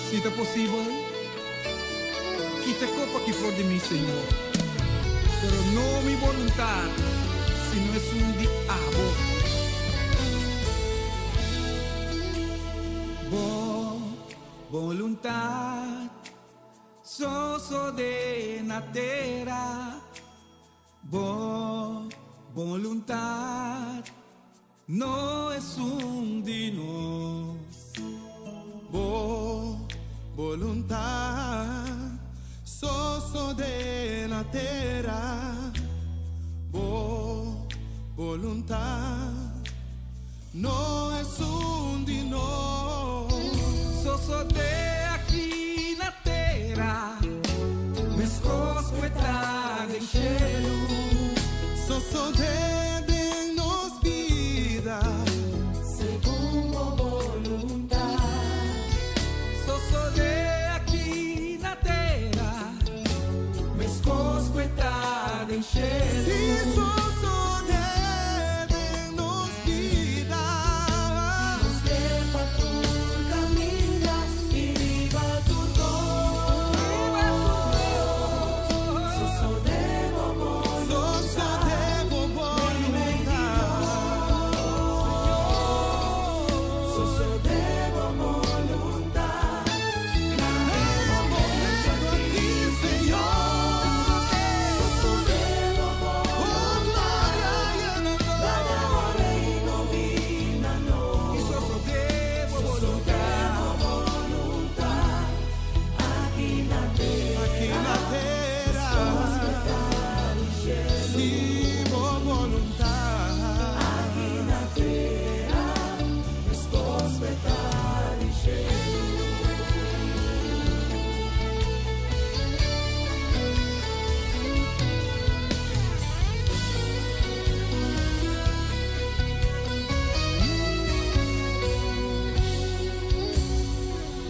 Si ta posibel, kita e kopa aki for di mi, Señor. Pero no mi boluntat, sino esun di abo. Bo boluntat sosodé na tera. Bo boluntat no esun di nos. Bo boluntat sosodé na tera. Bo boluntat no esun di nos. Sosodé aki na tera, meskos ku e ta den shelu. Sosodé den nos bida. Segun bo boluntat. Sosodé aki na tera, meskos ku e ta den shelu. Si sosodé den nos bida. Nos ke pa tur kaminda i riba tur kos. Sosodé bo boluntat. Sosodé bo boluntat. Sosodé bo boluntat. Na e momento aki, Señor. Sosodé bo Oh, boluntat. gloria, Laga bo reino bin na nos. I sosodé bo Sosodé boluntat. bo boluntat. Aki na tera. Aki na tera. Si bo boluntat. Aki na tera. Meskos ku ta den shelu.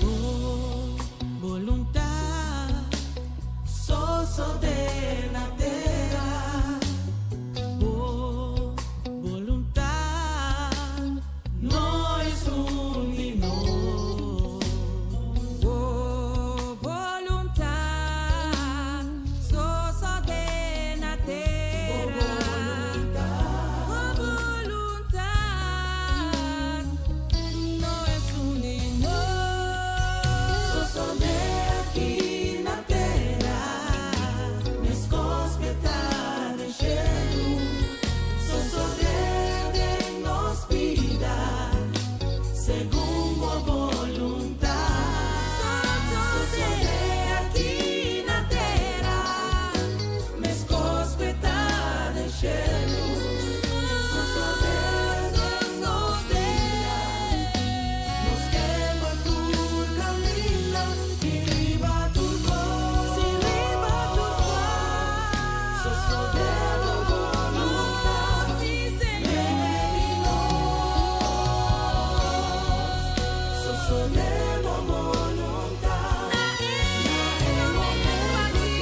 Bo boluntat sosodé na tera. Bo boluntat no esun di nos. Bo boluntat sosodé na tera. Bo boluntat no esun di nos. Sosodé aki na tera, meskos ku ta den shelu. Sosodé den nos bida, segun bo boluntat. Sosodé aki na tera, meskos ku ta den shelu. Sosodé den nos bida, nos ke pa tur kaminda i riba tur kos. Si riba tur kos. Sosodé bo boluntat. Si, Señor. Meimei nos. Sosodé bo boluntat. Na E momento aki,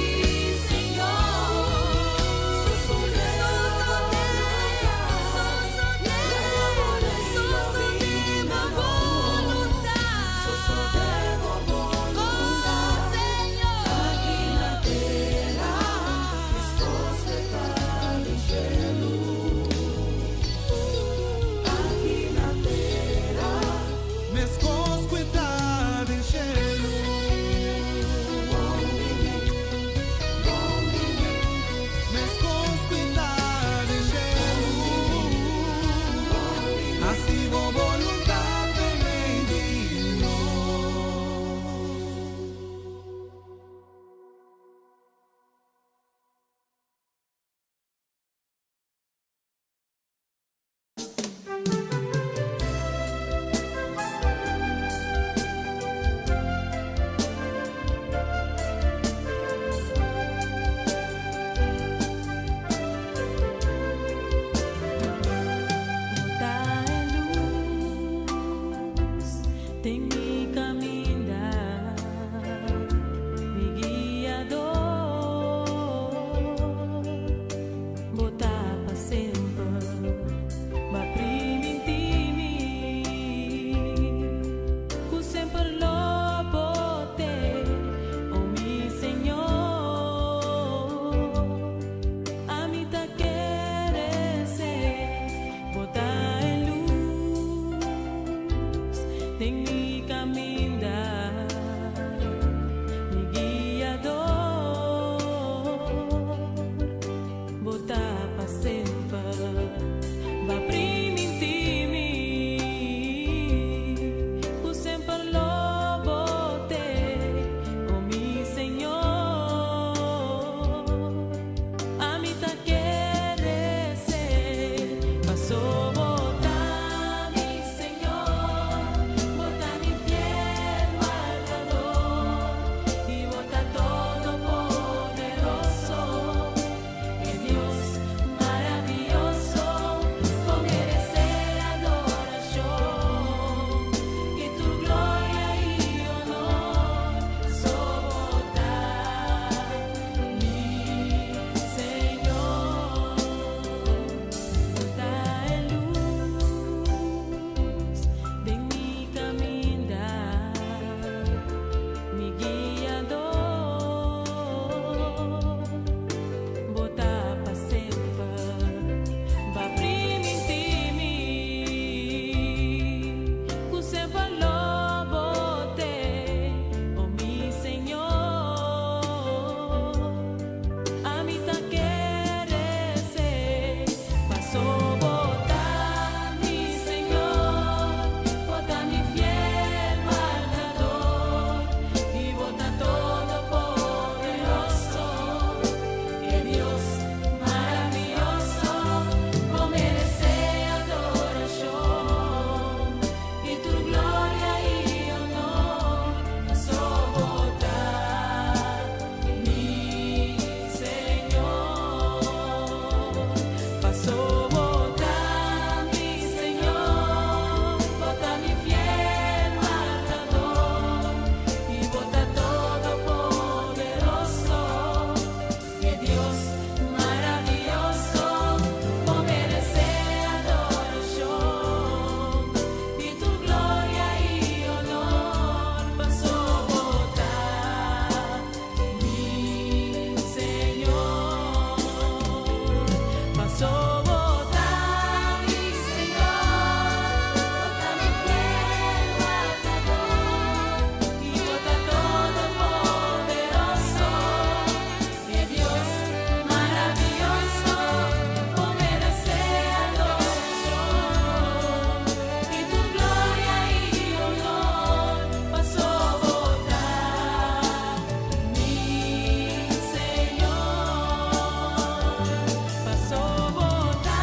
Señor. Sosodé bo boluntat. Sosodé bo boluntat. Sosodé bo boluntat. Señor. Aki na tera, meskos ku ta den shelu. Aki na tera, Meskos ku ta den shelu. Bon bini, bon bini, Meskos ku ta den shelu. Hasi bo boluntat meimei di nos. Ta e lus den mi kaminda, mi guiadó. Bo ta pa semper. Den mi caminda, mi guiador, Bo ta pa semper, B'a priminti mi, cu semper lo Bo t'ey, oh mi Señor. Ami ta kere esey, paso Bo ta mi Señor, Bo ta mi fiel wardador, y Bo ta todopoderoso, e Dios maraviyoso, cu merece adoracion, y tur gloria y honor, so Bo ta mi Señor. Bo ta e luz den mi caminda, mi guiador, Bo ta pa semper, B'a priminti mi, cu semper lo Bo t'ey, oh mi Señor. Ami ta kere esey, paso Bo ta mi Señor, Bo ta mi fiel wardador, y Bo ta todopoderoso, e Dios maraviyoso, cu merece adoracion, y tur gloria y honor, so Bo ta mi Señor. Paso Bo ta mi Señor, Bo ta mi fiel wardador, y Bo ta todopoderoso, e Dios maraviyoso, cu merece adoracion, y tur gloria y honor, paso Bo ta mi Señor. Paso Bo ta mi Señor, Bo ta mi fiel wardador, y Bo ta todopoderoso, e Dios maraviyoso, cu merece adoracion, y tur gloria y honor, paso Bo ta mi Señor. Paso Bo ta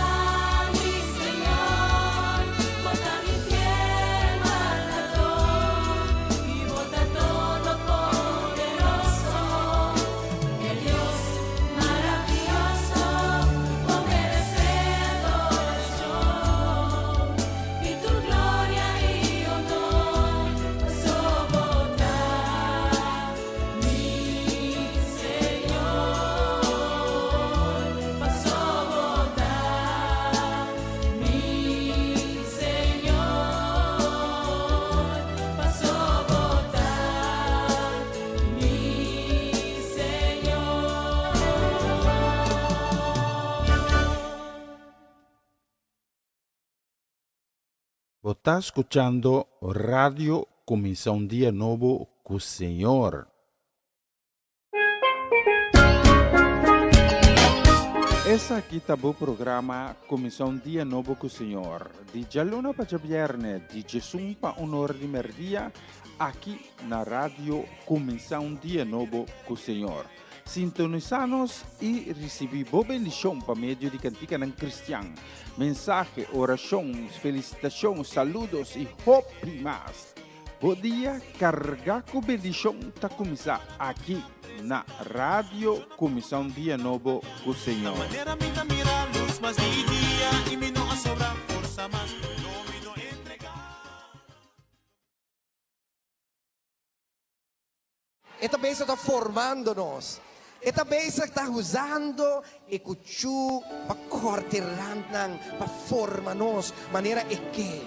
mi Señor, Bo ta mi fiel wardador, y Bo ta todopoderoso, e Dios maraviyoso, cu merece adoracion, y tur gloria y honor, paso Bo ta mi Señor. Paso Bo ta mi Señor. Paso Bo ta mi Señor. Bo ta scuchando Radio Cuminsa un Dia Nobo cu Señor. Esaki ta bo programa Cuminsa un Dia Nobo cu Señor, di djaluna pa djabierne, di djesun pa un ora di merdia, aki na Radio Cuminsa un Dia Nobo cu Señor. Sintonisa nos y ricibi bo bendicion pa medio di canticanan cristian, mensahe, oracion, felicitacion, saludos y hopi mas. Bo dia carga cu bendicion ta cuminsa aki na Radio Cuminsa un Dia Nobo cu Señor. Manera mi ta mira luz mas di dia y mi no a sobra forsa mas, no mi no entrega. E ta bezig ta formando nos. E ta bezig ta usando e kuchú pa kòrta e randnan, pa forma nos manera e ke.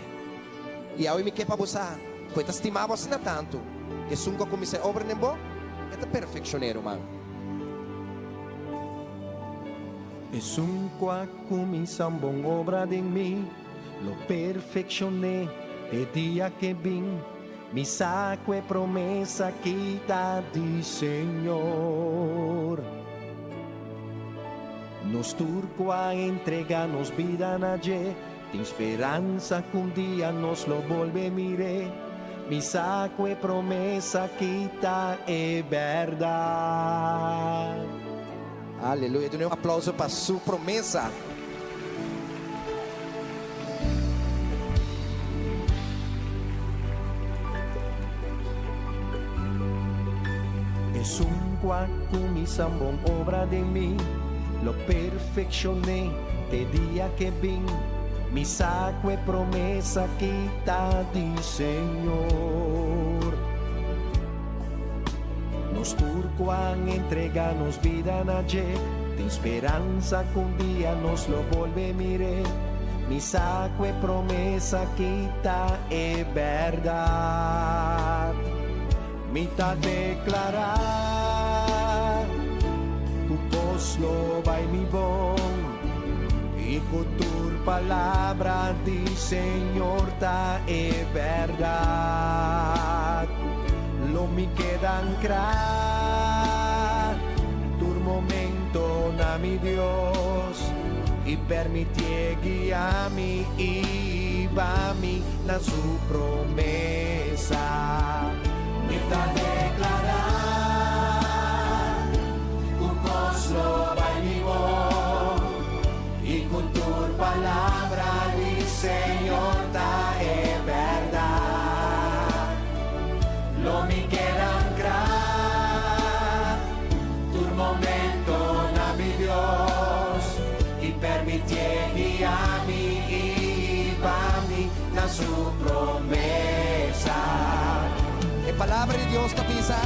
I awe mi ke pa bo sa ku e ta stima bo asina tantu. Esun ku a kuminsá e obra den bo, e ta perfekshon'é, ruman. Esun ku a kuminsá un bon obra den mi, lo perfekshon'é. Te dia ku e bin, mi sa ku e promesa aki ta di Señor. Nos tur ku a entregá nos bida na dje, tin speransa ku un dia nos lo bolbe mir'é. Mi sa ku e promesa aki ta e bèrdat. Aleluya. Duna un aplauso pa su promesa. Esun ku a kuminsá un bon obra den mi, lo perfekshon'é te dia k'e bin. Mi sa ku e promesa aki ta di Señor. Nos tur ku a entregá nos bida na dje, tin speransa ku un dia nos lo bolbe mir'é. Mi sa ku e promesa aki ta e bèrdat. Mi ta deklará ku kos lo bai mi bon i ku tur palabra di Señor ta e bèrdat. Lo mi keda ankrá tur momento na mi Dios i permitié guia mi i hiba mi na su promesa. Mi ta deklará ku kos lo bai mi bon i ku tur palabra di Señor ta e bèrdat. Lo mi keda ankrá tur momento na mi Dios i permitié guia mi i hiba mi na su promesa. E Palabra di Dios ta bisa,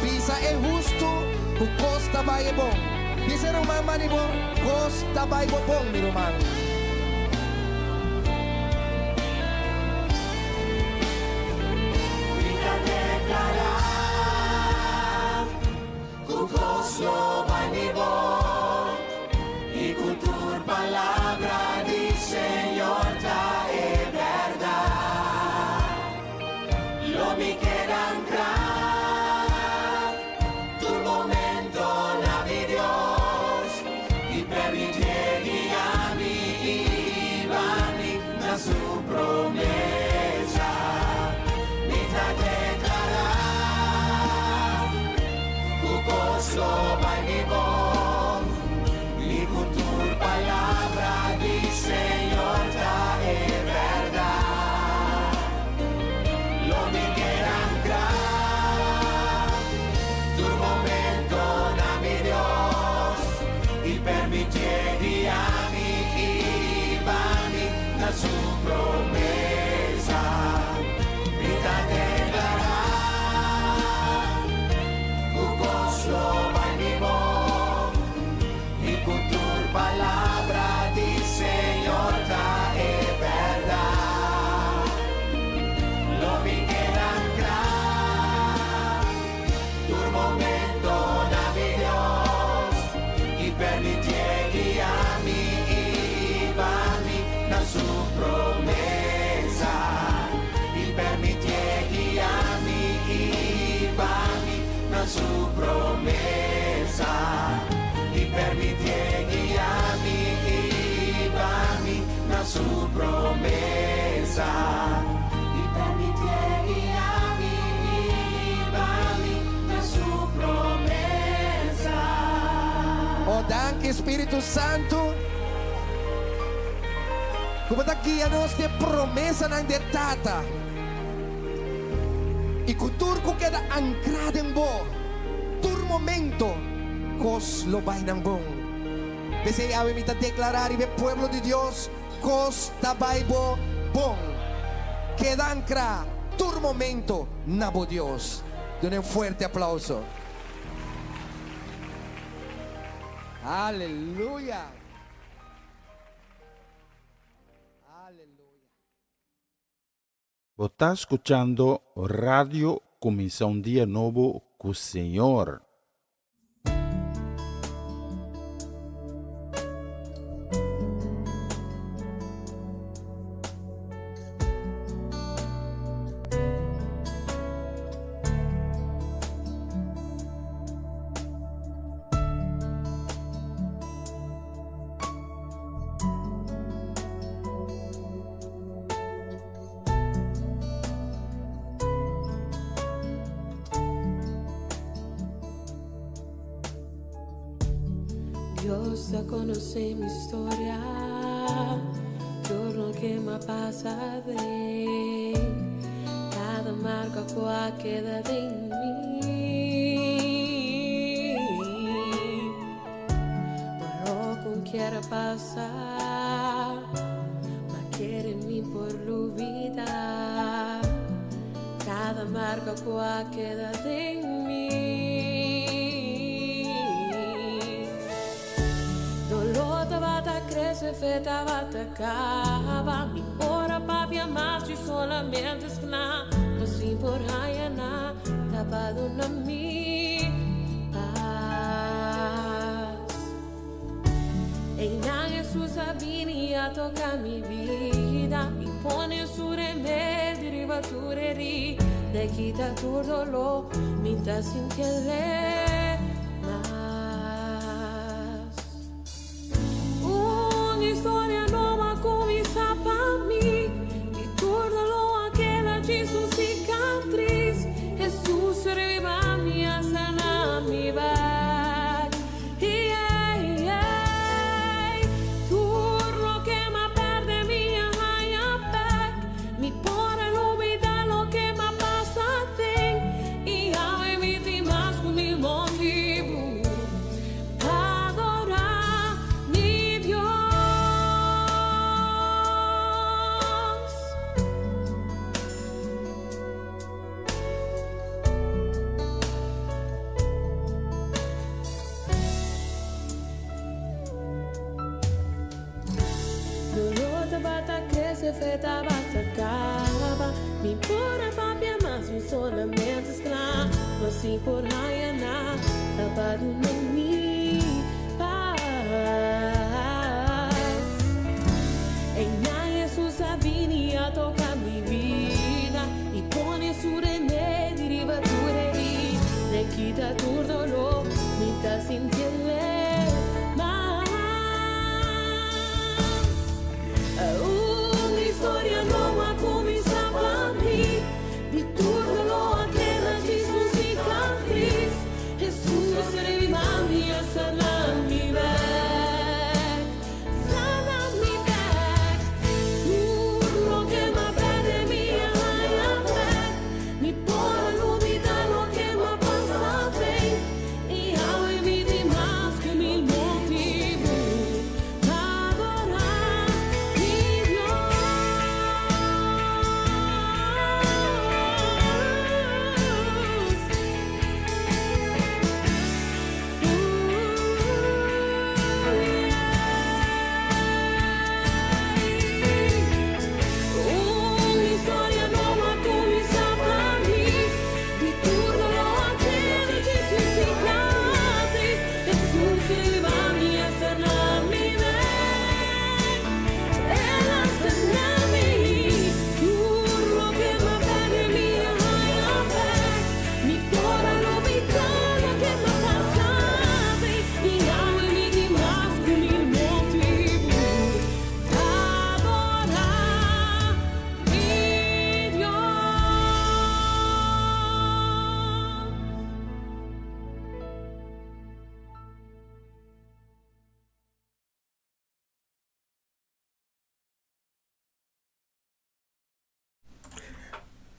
Bisa e hustu ku kos ta bai e bon. Bisa e ruman mani bo, Kos ta bai bo bon, mi ruman. Mi ta deklará ku kos lo bai mi bon i ku tur palabra di Señor ta e bèrdat. Lo mi keda ankrá tur momento na mi Dios i permitié guia mi i hiba mi na su promesa. Mi ta deklará ku kos lo bai mi bon i ku tur palabra di Señor ta e bèrdat. Lo mi keda ankrá tur momento na mi Dios i permitié guia mi i hiba mi na su promesa. Mi ta deklará ku kos lo bai mi bon i ku tur palabra di Señor ta e bèrdat. Lo mi keda ankrá tur momento na mi Dios i permitié guia mi i hiba mi na su promesa. I permitié guia mi i hiba mi na su promesa. I permitié guia mi i hiba mi na su promesa. I permitié guia mi i hiba mi na su promesa. O danki Spiritu Santu ku bo ta guia nos den promesanan di e Tata i ku tur ku keda ankrá den bo tur momento kos lo bai nan bon. P'esei awe mi ta deklará riba e pueblo di Dios, kos ta bai bo bon. Keda ankrá tur momento na bo Dios. Dun'e un fuerte aplauso. Aleluya! Aleluya! Bo ta skuchando Radio Kuminsá un Dia Nobo ku Señor. Dios ta konosé mi storia, tur loke m'a pasa aden, kada marka ku a keda den mi. Doló ku kier a pasa, m'a kere mi por lubida, kada marka ku a keda den mi. Doló tabata krese, fe tabata kaba, mi por a papia mas di solamente skna, ma sin por haña nada pa duna mi pas. Einan Hesus a bini i a toka mi bida i pone su remedi riba tur herida i kita tur doló, mi ta sintiele mas. Un historia nobo a kuminsá pa mi, di tur doló a keda djis un sikatris. Hesus reviva mi a sana mi bek. Tur loke m'a perde mi a haña bek. Mi por a lubida loke m'a pasa den. I awe mi tin mas ku mil motibu pa adorá mi Dios. Dolor tabata crece, fe tabata caba. Mi por a papia mas, mi solamente esclavo. Si por haya nada pa duna mi paz. Einan Hesus a bini a toca mi bida y pone su remedi riba tur herida y kita tur dolor, mi ta sintiele mas. Un historia nobo a cuminsa pa mi, di tur dolor a keda djis un cicatriz. Hesus reviva mi a sana mi bek, sana mi bek. Tur loke m'a perde mi a haña bek, mi por a lubida loke m'a pasa aden. I awe mi tin mas ku mil motibu pa adorá mi Dios. Un historia nobo a kuminsá pa mi, di tur doló a keda djis un sikatris. Hesus riba mi a sana mi bek, El a sana mi. Tur loke m'a perde mi a haña bek, mi por a lubidá loke m'a pasa aden. I awe mi tin mas ku mil motibu pa adorá mi Dios.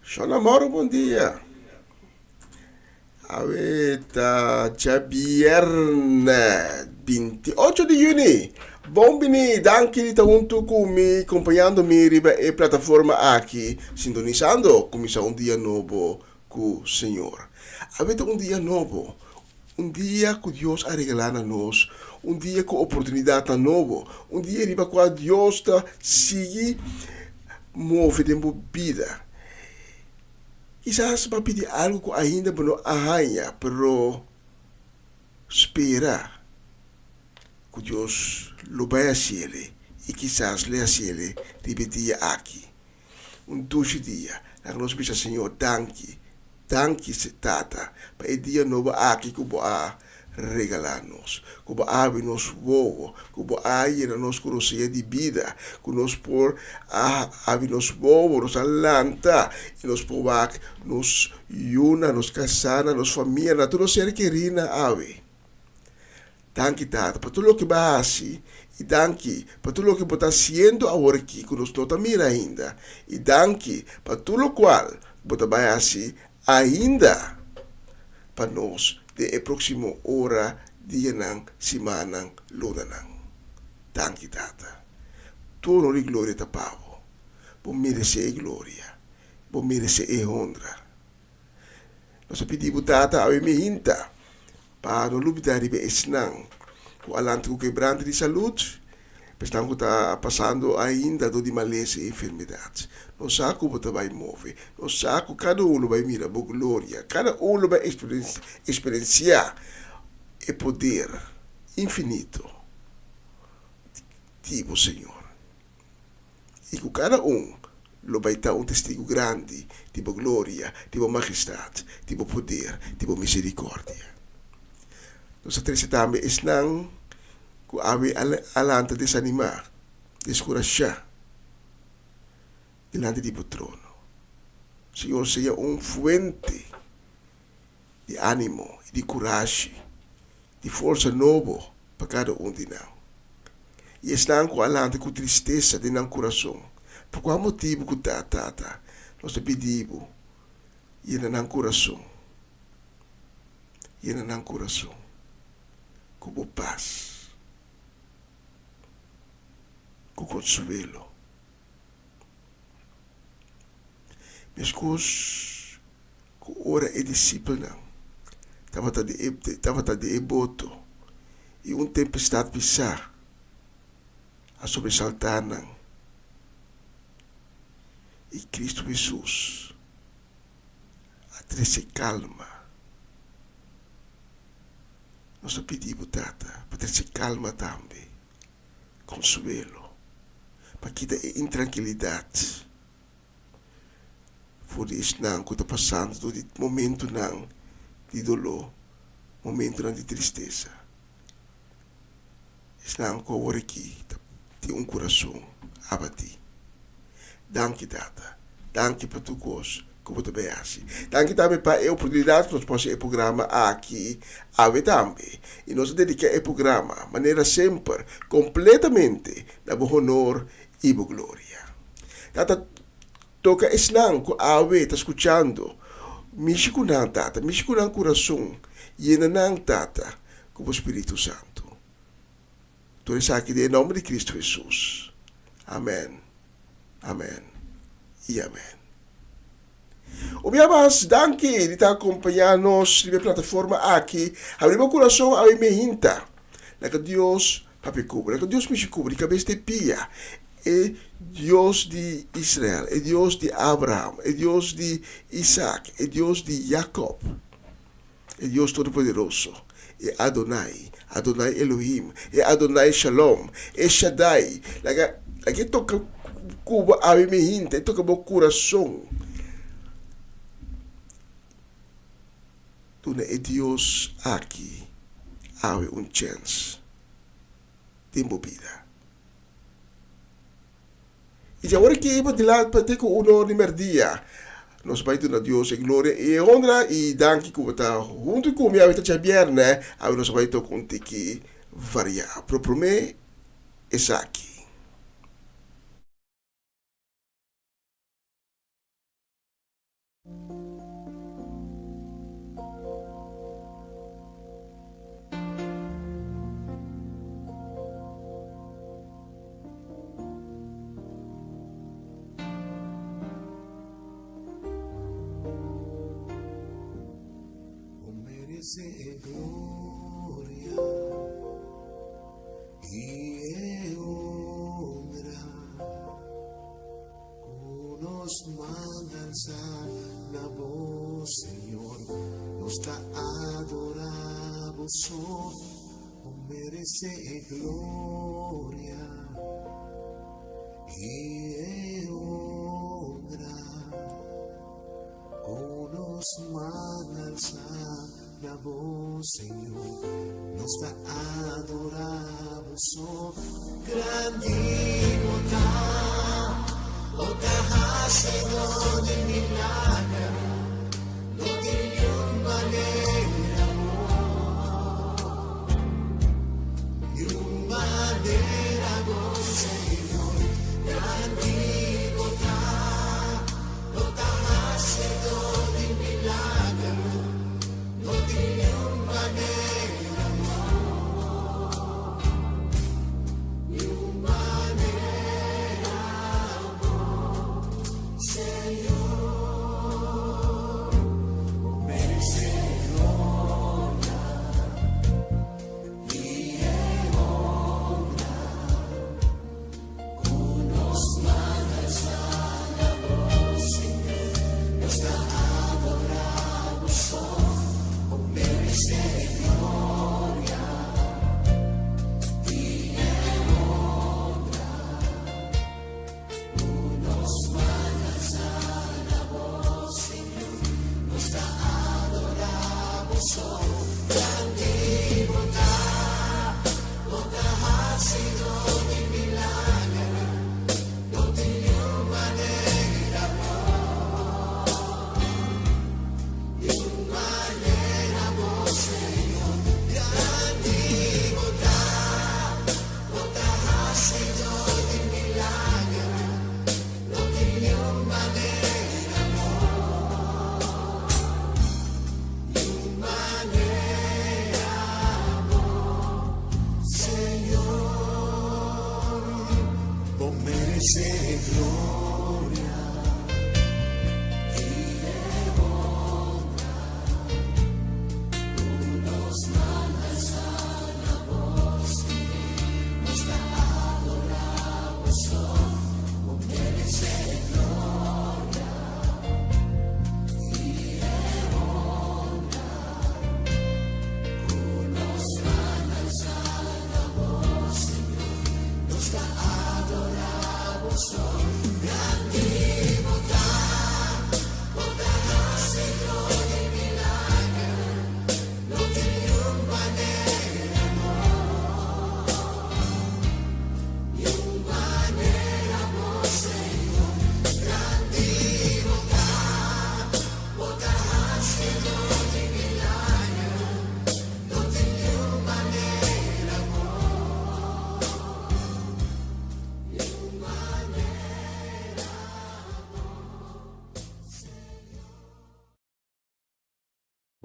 Shona Moro bon dia. Awe ta djabierne 28 di juni. Bon bini, danki di ta huntu ku mi, kompañando mi riba e plataforma aki, sintonisando kuminsá un dia nobo ku Señor. Awe ta un dia nobo, un dia ku Dios a regalá na nos, un dia ku oportunidatnan nobo, un dia riba kua Dios ta sigui move den bo bida. Kisas bo a pidi algu ku ainda bo no a haña, pero spera ku Dios lo bai hasiel i kisas lo e hasiel riba e dia aki. Un dushi dia. Laga nos bisa Señor danki, danki Tata pa e dia nobo aki ku bo a regalá nos, ku bo a habri nos wowo, ku bo a yena nos ku rosea di bida, ku nos por a habri nos wowo, nos a lanta i nos por wak nos yunan, nos kasánan, nos famianan, tur nos ser kerínan awe. Danki Tata pa tur loke bo a hasi i danki pa tur loke bo ta hasiendo awor aki ku nos no ta mira ainda i danki pa tur lokual bo ta bai hasi ainda pa nos den e próksimo ora, dianan, simannan, lunanan. Danki Tata. Tur honor i gloria ta pa bo. Bo meresé e gloria. Bo meresé e honra. Nos a pidi bo Tata awe mi hinta Pa no lubida riba esnan ku a lanta ku kebrante di salud, pa esnan ku ta pasando ainda dor di malesa i enfermedat. Nos sa ku bo ta bai move. Nos sa ku kada un lo bai mira bo gloria. Kada un lo bai eksperensiá e poder infinito di bo, Señor. I ku kada un lo bai ta un testigu grandi di bo gloria, di bo magestat, di bo poder, di bo miserikòrdia. Nos a trese tambe esnan ku awe a lanta desanimá, deskurashá dilanti di bo trono. Señor, sea un fuente di ánimo i di kurashi, di forsa nobo pa kada un di nan. I esnan ku a lanta ku tristesa den nan kurason, pa kua motibu ku ta, Tata, nos ta pidi Bo, yena nan kurason, yena nan kurason ku Bo pas, ku konsuelo. Meskos ku ora e disipelnan tabata di e tabata di e boto i un tempestat pisá a sobresaltá nan, i Kristu Hesus a trese kalma. Nos ta pidi bo, Tata, pa trese kalma tambe, konsuelo, pa kita e intrankilidat. For di esnan ku ta pasando dor di momentunan di doló, momentunan di tristesa. Esnan ku awor aki ta tin un kurason abatí. Danki, Tata. Danki pa tur kos ku bo ta bay hasi. Danki tambe pa e oportunidat ku nos por hasi e programa aki awe tambe. I nos ta dediká e programa, manera semper, kompletamente na bo honor i bo gloria. Tata, toka esnan ku awe ta skuchando. Mishi ku nan, Tata, mishi ku nan kurason. Yena nan, Tata, ku bo Spiritu Santu. Tur esaki den e nòmber di Kristu Hesus. Amèn, amèn i amèn. Un bia mas, danki di ta akompañá nos riba e plataforma aki. Habri bo kurason awe mehinta. Laga Dios papia ku bo. Laga Dios mishi ku bo di kabes te pia. E Dios di Israel, e Dios di Abraham, e Dios di Isaac, e Dios di Jacob, e Dios Todopoderoso, e Adonai, Adonai Elohim, e Adonai Shalom, e Shaddai. Laga, laga e toka ku bo awe mi hinte, e toka bo kurason. Duna e Dios aki awe un chèns den bo bida. I dja ora ki bo dilanti pa te ku un or di merdia, nos bai duna Dios e gloria i e honra i danki ku bo ta huntu ku mi awe ta djabièrnè, awe nos bai toka un tiki variá. Pero promé esaki. Bo merece e gloria y e honra. Ku nos man alsá na bo, Señor, nos ta adorá bo so. Bo meresé e gloria i e honra. Ku nos man alsá na bo, Señor, nos ta adorá bo so. Grandi bo ta, bo ta hasidó di milager, no tin niun manera bo.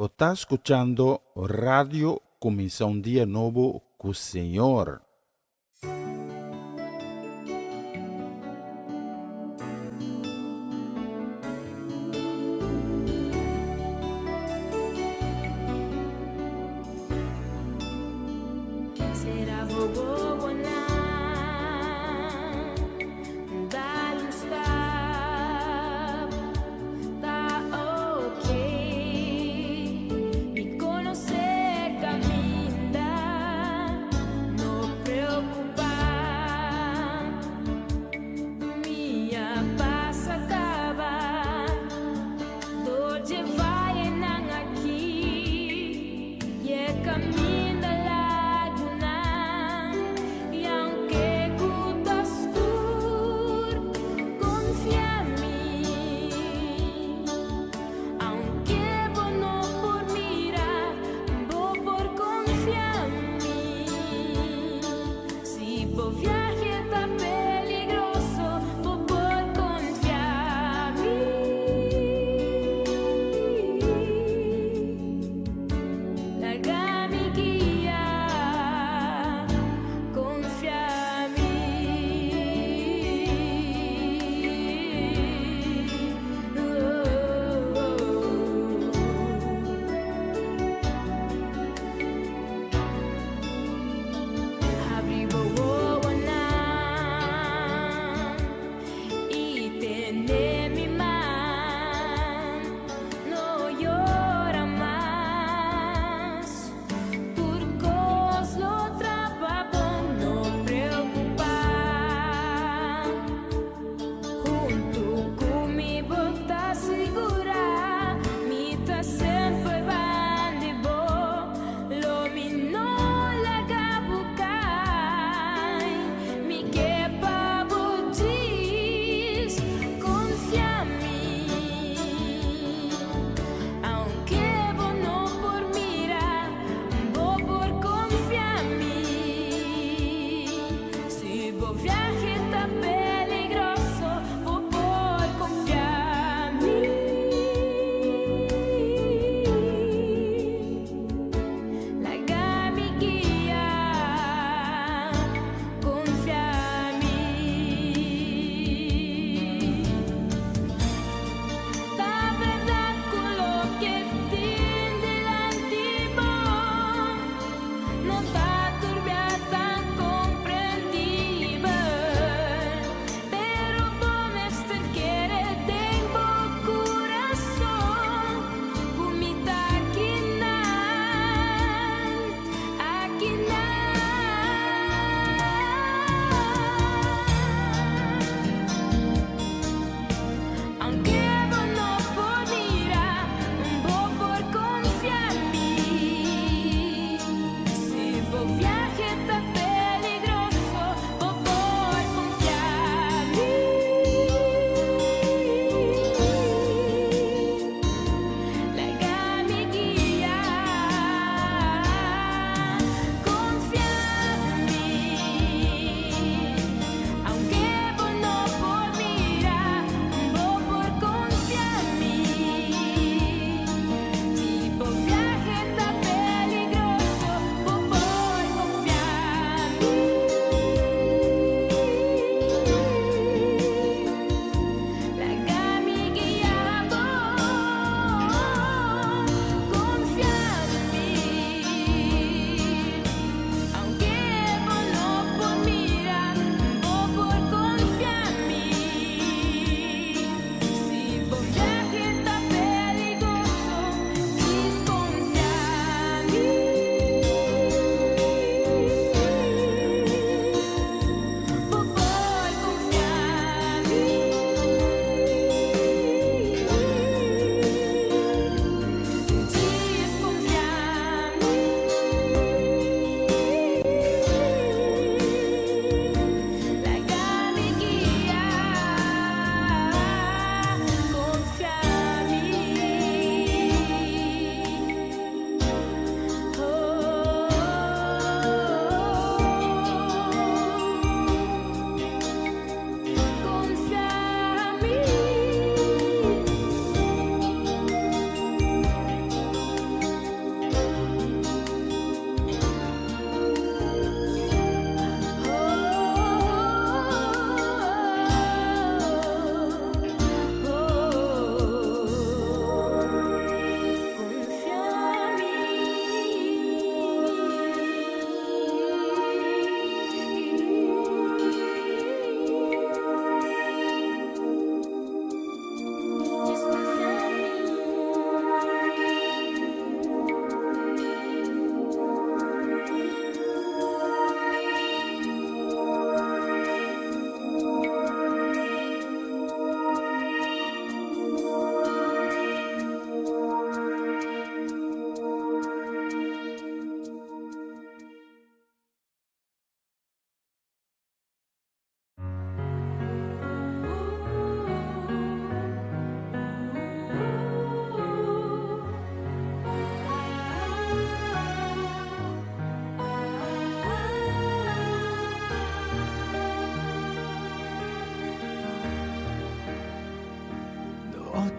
Bo ta skuchando Radio Kuminsá un Dia Nobo ku Señor. Será bobonan dal un stap ta ok mi konosé kaminda no preokupá mi a pasa kaba dor dje vayenan aki y e kaminda lagunan.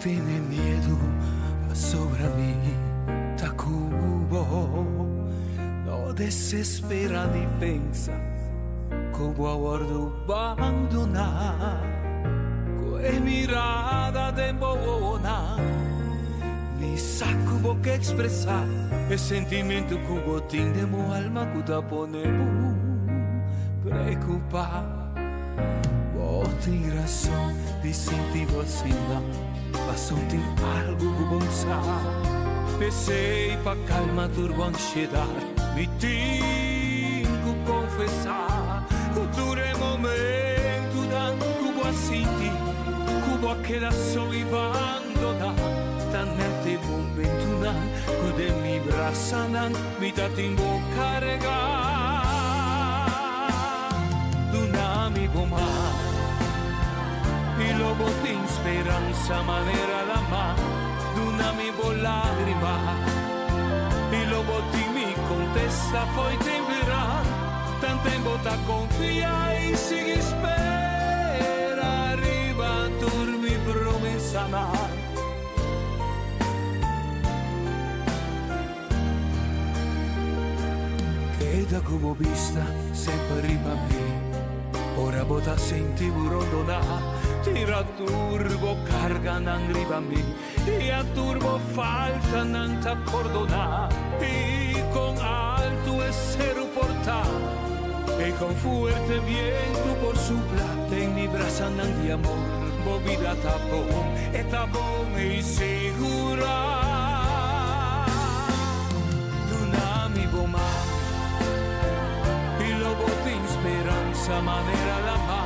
tene miedu, pasobra mi ta ku bo. No desespera ni pensa ku bo a wòrdu bandoná. Ku e mirada den bo wowonan, mi sa ku bo ke ekspresá e sentimentu ku bo tin den bo alma ku ta pone bo preokupá. Bo tin rason di sinti bo asina, pasobra tin algu ku bo sa. P'esei pa kalma tur bo ansiedat, mi tin ku konfesá ku tur e momentunan ku bo a sinti ku bo a keda so i bandoná, ta nèt e momentunan ku den mi brasanan mi ta tin bo kargá. Duna mi bo man i lo bo tin speransa manera lama. Duna mi bo lágrima i lo bo tin mi kontesta fo'i tempera. Tanten bo ta konfia i sigui spera riba tur mi promesanan. Keda ku bo bista semper riba mi. Ora bo ta sinti bo rondoná, tira tur bo karganan riba mi, i a tur bo faltanan ta pordoná. I kon altu e seru por ta, i kon fuerte bientu por supla, den mi brasanan di amor bo bida ta bon, e ta bon i sigurá. Duna mi bo man i lo bo tin speransa manera lama.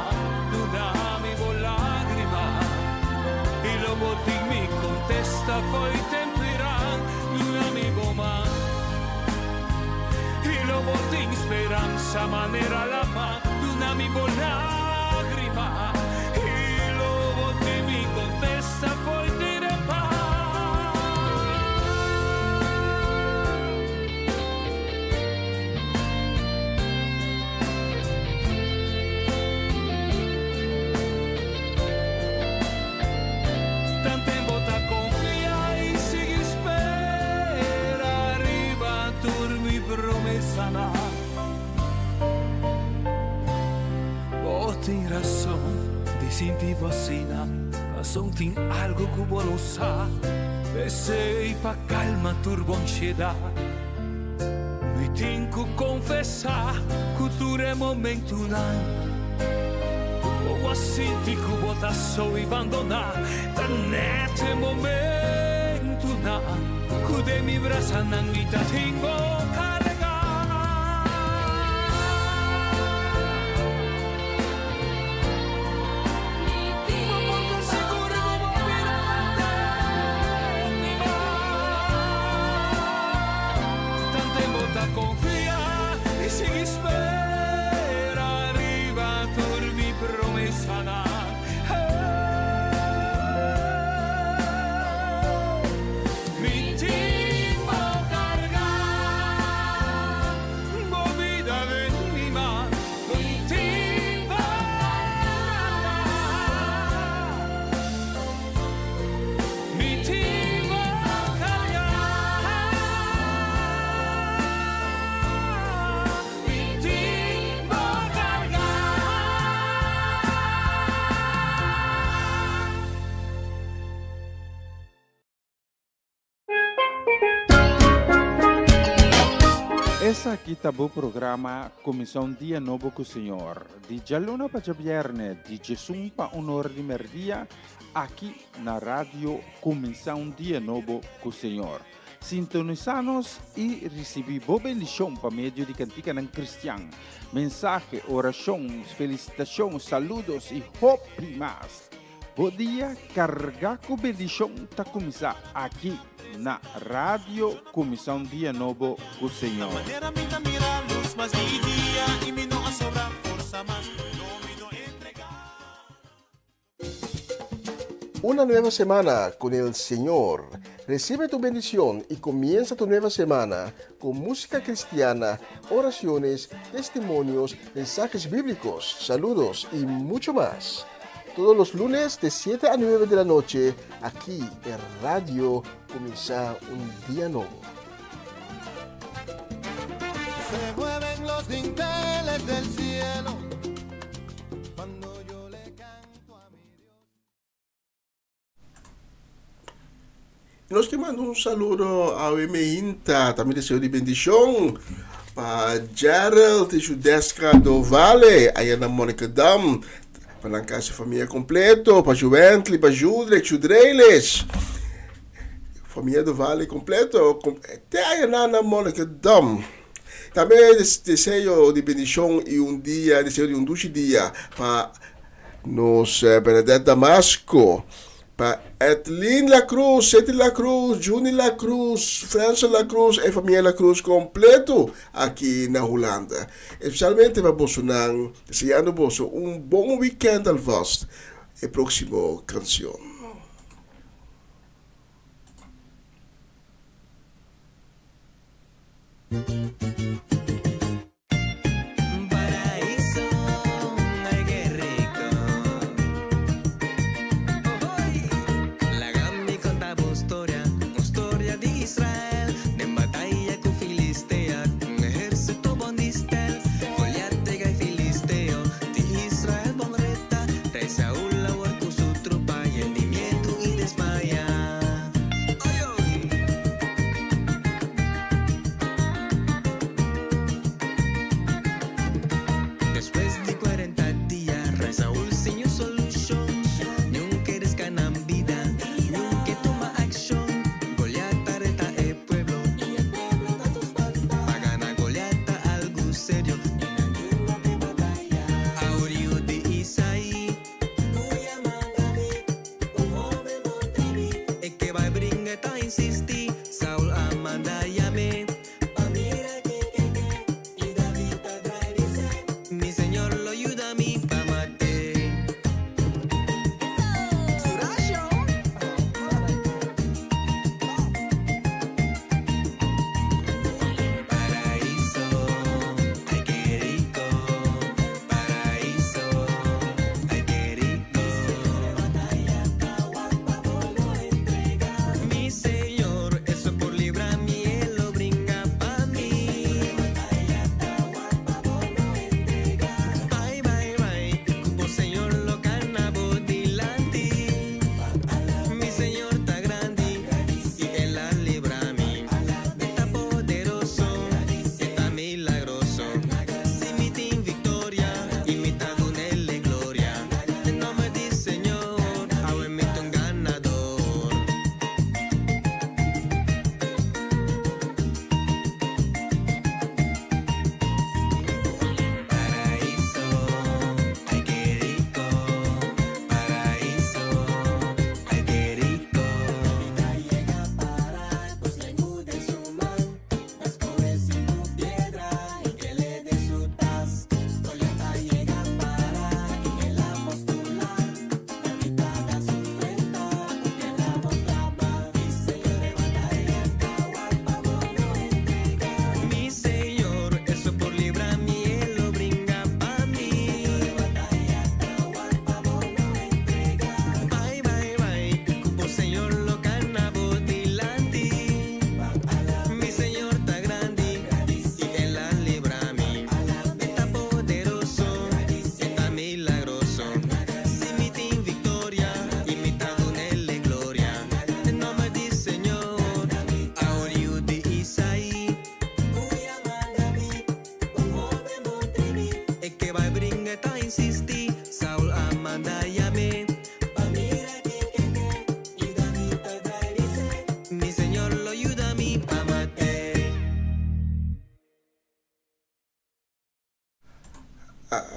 Duna mi bo lágrima i lo bo tin mi kontesta fo'i tempu iran. Duna mi bo man i lo bo tin speransa manera lama. Duna mi bo lágrima i lo bo tin mi kontesta fo'i tempu. Tanten bo ta konfia i sigui spera riba tur mi promesanan. Bo tin rason di sinti bo asina, pasobra tin algu ku bo no sa. P'esei pa kalma tur bo ansiedat, mi tin ku konfesá ku tur e momentunan ku bo a sinti ku bo ta so i bandoná, ta nèt e momentunan ku den mi brasanan mi ta tin bo kargá. Esaki ta bo programa Kuminsá un Dia Nobo ku Señor, di djaluna pa djabièrnè, di djesun pa un ora di mèrdia, aki na Radio Kuminsá un Dia Nobo ku Señor. Sintonisá nos i risibí bo bendishon pa medio di kantikanan kristian, mensahe, orashon, felisitashon, saludos i hopi mas. Bo dia kargá ku bendishon ta kuminsá aki na Radio Kuminsá un Dia Nobo ku Señor. Manera mi ta mira lus mas di dia i mi no a sobra forsa mas, no mi no entregá. Una nueva semana con el Señor. Recibe tu bendición y comienza tu nueva semana con música cristiana, oraciones, testimonios, mensajes bíblicos, saludos y mucho más. Todos los lunes de 7 a 9 de la noche aki e radio cuminsa un dia nobo. Se mueven los dinteles del cielo cuando yo le canto a mi Dios. Nos ke manda un saludo awe meinta, tambe deseo di bendishon pa Gerald y Judeska Dovale, aya na Monnikendam, pa nan kasi famia kompleto, pa Juwently, pa Juldrek, Judreiles, famia Dovale kompleto, te aya na na Monnikendam. Tambe deseo di bendishon y un dia, deseo di un dushi dia pa nos Bernadette Damasco. Pa Edlin La Cruz, Seti La Cruz, Juni La Cruz, Fransa La Cruz e famia La Cruz completo aki na Hulanda. Especialmente pa bosonan, deseando boso un bon weekend alvast. E proximo cancion.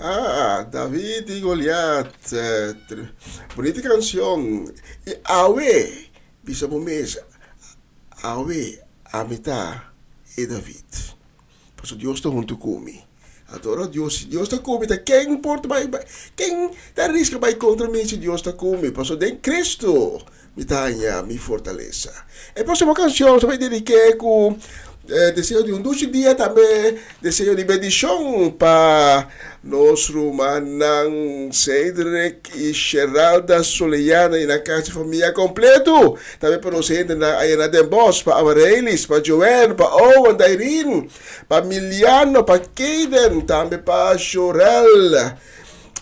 Ah, David y Goliat. Bonita canción. Y awe, bisa bo mes, awe, ami ta e David. Paso Dios ta hunto cu mi. Adora Dios, si Dios ta cu mi, ta ken por ta bai, ken ta risca bai contra mi si Dios ta cu mi? Paso den Cristo mi ta haña mi fortalesa. E próximo canción sa bai dediqué cu. Deseo di un dushi dia tambe deseo di bendishon pa nos rumannan Cedric y Sheralda Soleyana y nan casi famia completo. Tambe pa nos hendenan aya na Den Bosch, pa Amarelys, pa Joanne, pa Owen, Dairine, pa Miliano, pa Kayden, tambe pa Jorel.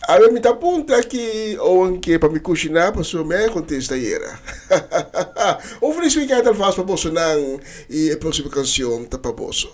Awe mi ta puntra ki Owen ke pa mi kushiná pasobra mi a kontesta ayera. Un felis weekend alvast pa bosonan i e próksimo kanshon ta pa boso.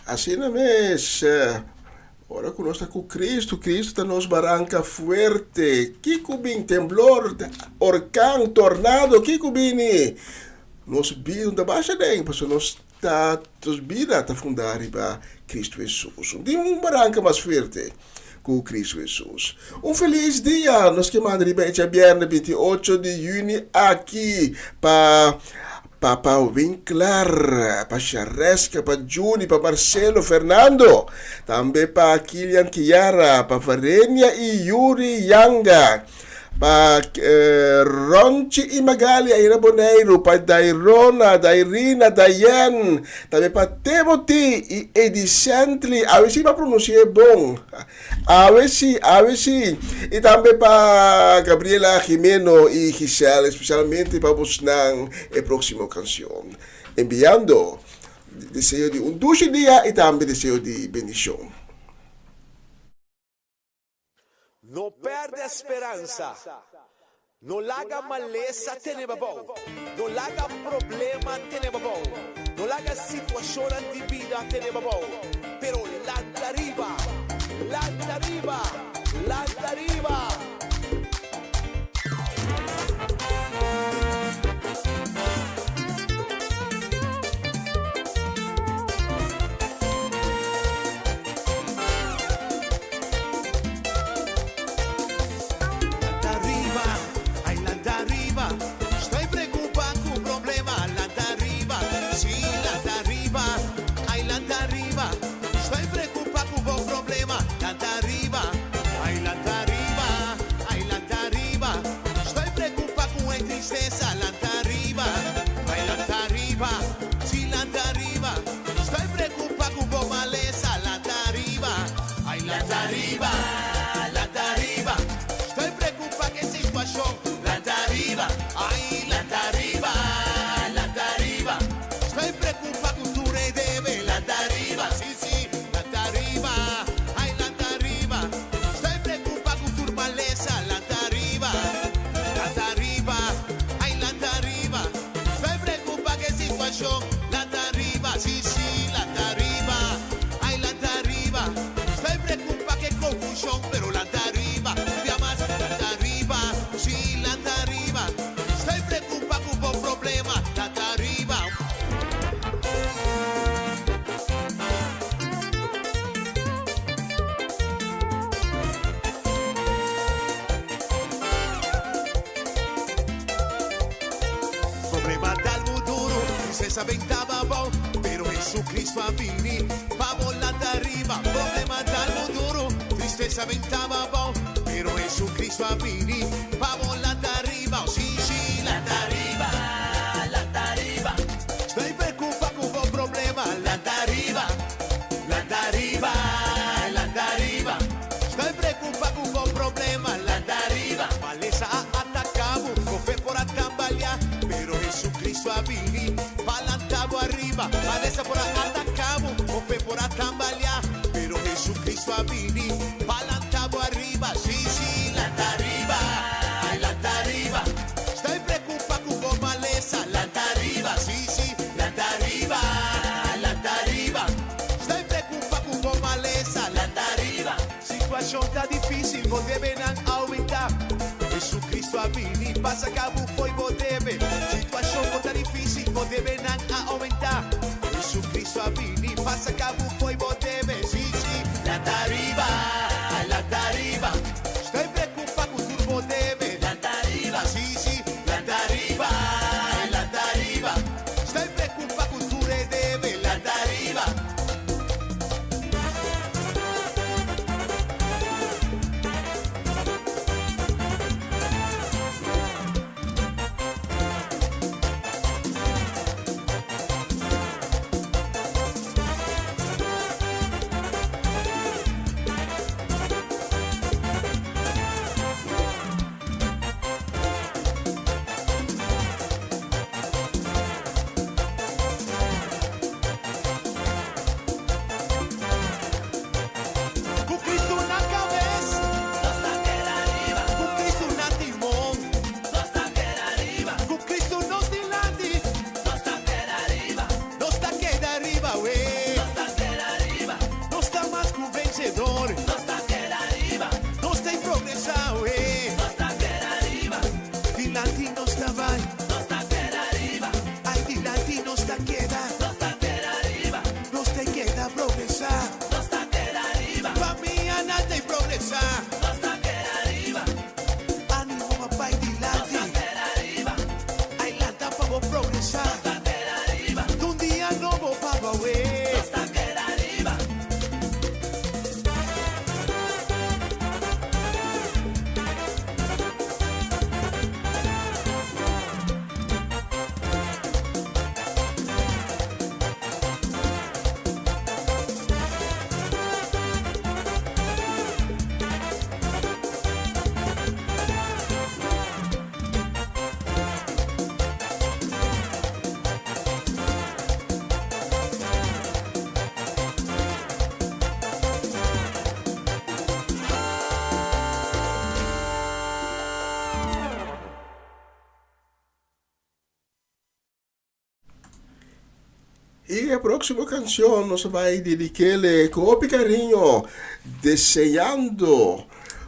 Asina mes, ora ku nos ta ku Kristu, Kristu ta nos baranka fuerte. Kiko bin? Temblor, orkan, tornado, kiko bini? Nos bida no ta basha den, pasobra nos ta, nos bida ta fundá riba Kristu Hesus. No tin un baranka mas fuerte ku Kristu Hesus. Un felis dia nos ke manda riba e djabièrnè 28 di yüni aki pa Papa Winklar, pa Shareska, pa Juni, pa Marcelo, Fernando, tambe pa Kilian Kiara, pa Varenia i Yuri Yanga. Pa Ronchi y Magali ayi na Boneiru, pa Dairona, Dairina, Dayen, tambe pa Timothy y Eddie Sently, awe si pa pronunci'é bon, awe si, awe si, y tambe pa Gabriela Jimeno y Giselle, especialmente pa bosnan e proximo cancion. Enviando deseo di un dushi dia y tambe deseo di bendicion. No pèrdè speransa. No laga malesa tene bo abou. No laga problema tene bo abou. No laga situashonnan di bida tene bo abou. Pero lanta riba! Lanta riba! Lanta riba! Lanta riba, ay lanta riba, Estoy preocupa cu problema, lanta riba, sí, lanta riba, ay lanta riba, Estoy preocupa cu bo problema, lanta riba, ay lanta riba, ay lanta riba, Estoy preocupa cu e tristeza, lanta riba, ay lanta riba, sí, lanta riba, Estoy preocupa cu bo maleza, lanta riba, ay lanta riba, lanta riba, Estoy preocupa cu e situacion, lanta riba, ay lanta riba, lanta riba, Estoy preocupa cu tur e debe, lanta riba, sí sí, lanta riba, ay lanta riba, Estoy preocupa cu tur maleza, lanta riba, lanta riba, ay lanta riba, Estoy preocupa cu e situacion, lanta riba, sí sí, lanta riba, ay lanta riba, Estoy preocupa cu e confusion, pero lanta riba, un bia mas, lanta riba, sí, lanta riba, Estoy preocupa cu bo problema, lanta riba. Problema ta algu duru, tristesa bentaba abou, pero Jesucristo a bini pa bo lanta riba. Problema ta algu duru, tristesa bentaba abou, pero Jesucristo a bini pa bo lanta riba. Oh, sí, sí, lanta riba, lanta riba. Estoy preocupa cu bo problema, lanta riba, lanta riba, lanta riba. Estoy preocupa cu bo problema, lanta riba. Malesa a ataca bo, bo fe por a tambalea, pero Jesucristo a bini pa lanta bo ariba. Malesa por a ataca bo, bo fe por a tambalea, pero Jesucristo a bini pa lanta bo ariba. Sí, sí, lanta ariba, ay, lanta ariba. Estoy preocupa cu bo malesa, lanta ariba. Sí, sí, lanta ariba, lanta ariba. Estoy preocupa cu bo malesa, lanta ariba. Situacion ta dificil, bo debenan aumenta. Jesucristo a bini pa saca bo fo'i bo debe. Situacion por ta dificil, bo debenan a aumenta. Jesucristo a bini pa saca bo fo'i bo debe. Sí, sí. Lanta ariba, lanta ariba. Estoy preocupa cu tur bo debe. Lanta ariba, sí, sí. Lanta ariba, lanta ariba. Estoy preocupa cu tur e debe. Lanta ariba. Y e proximo cancion nos bay dedikele cu hopi cariño, deseando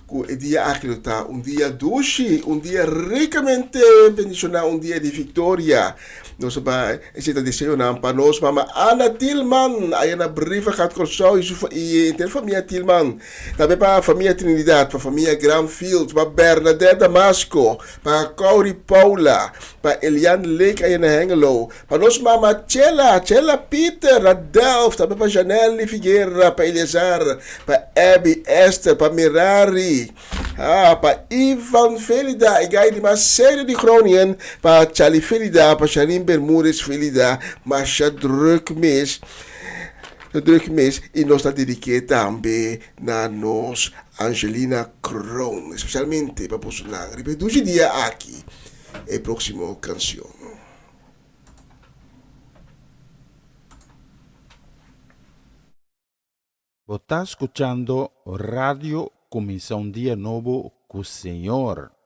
cu e dia aki lo ta un dia dushi, un dia ricamente bendiciona, un dia di victoria. Nos bay esey ta deseonan pa nos mama Ana Tilman aya na Brievengat Corsou y su y henter famia Tilman. Tambe pa famia Trinidad, pa famia Granfield, pa Bernadette Damasco, pa Cory Paula, pa Elian Lake aya na Hengelo, Pa nos mama Chela, Chela Pieter na Delft, tambe pa Janelly Figuera, pa Eleazar, pa Abby, Esther, pa Merari, ah, pa Ivan Felida, e gai di mas serio di Groningen, pa Charlie Felida, pa Sharin Bermudez Felida, masha druk mes, druk mes, y nos ta dediké tambe na nos Angelina Kroon, especialmente pa bosonan riba e dushi dia aki, e proximo cancion. Bo ta scuchando Radio Cuminsa un Dia Nobo cu Señor.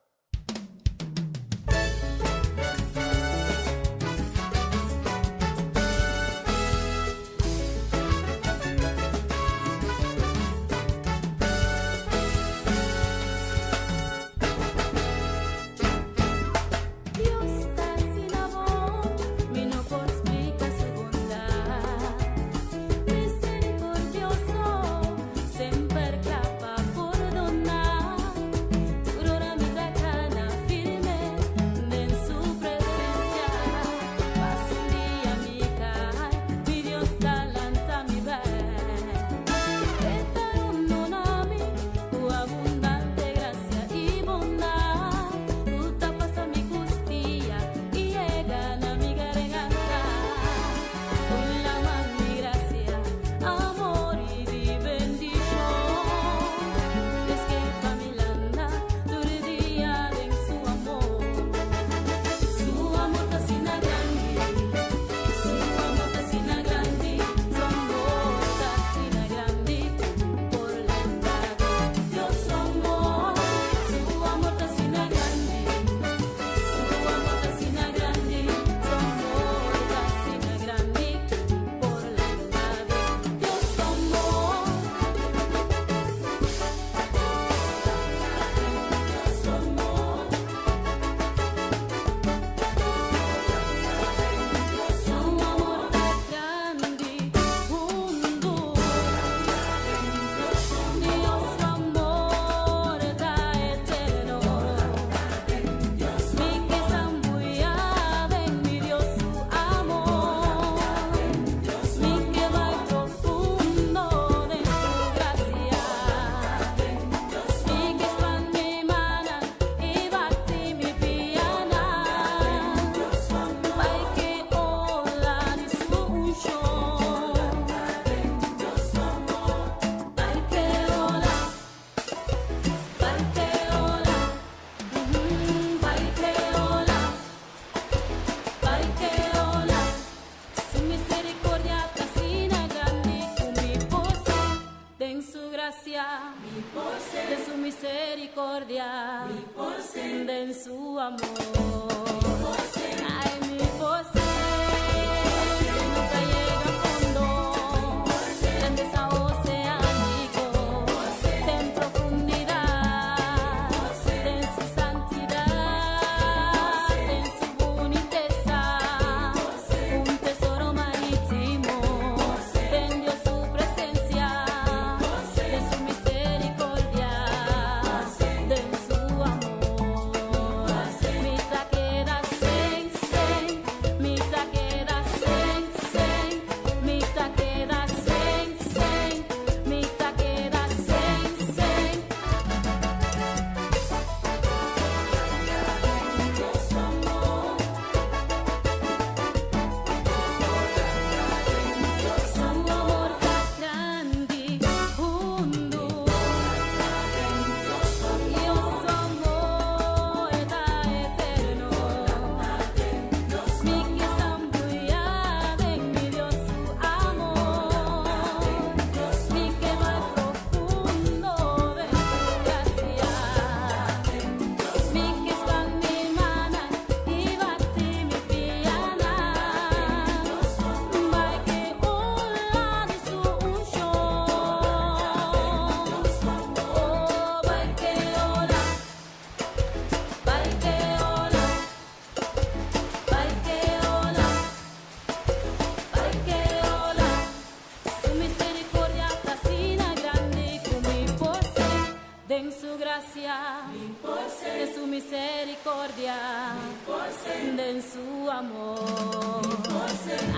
su amor.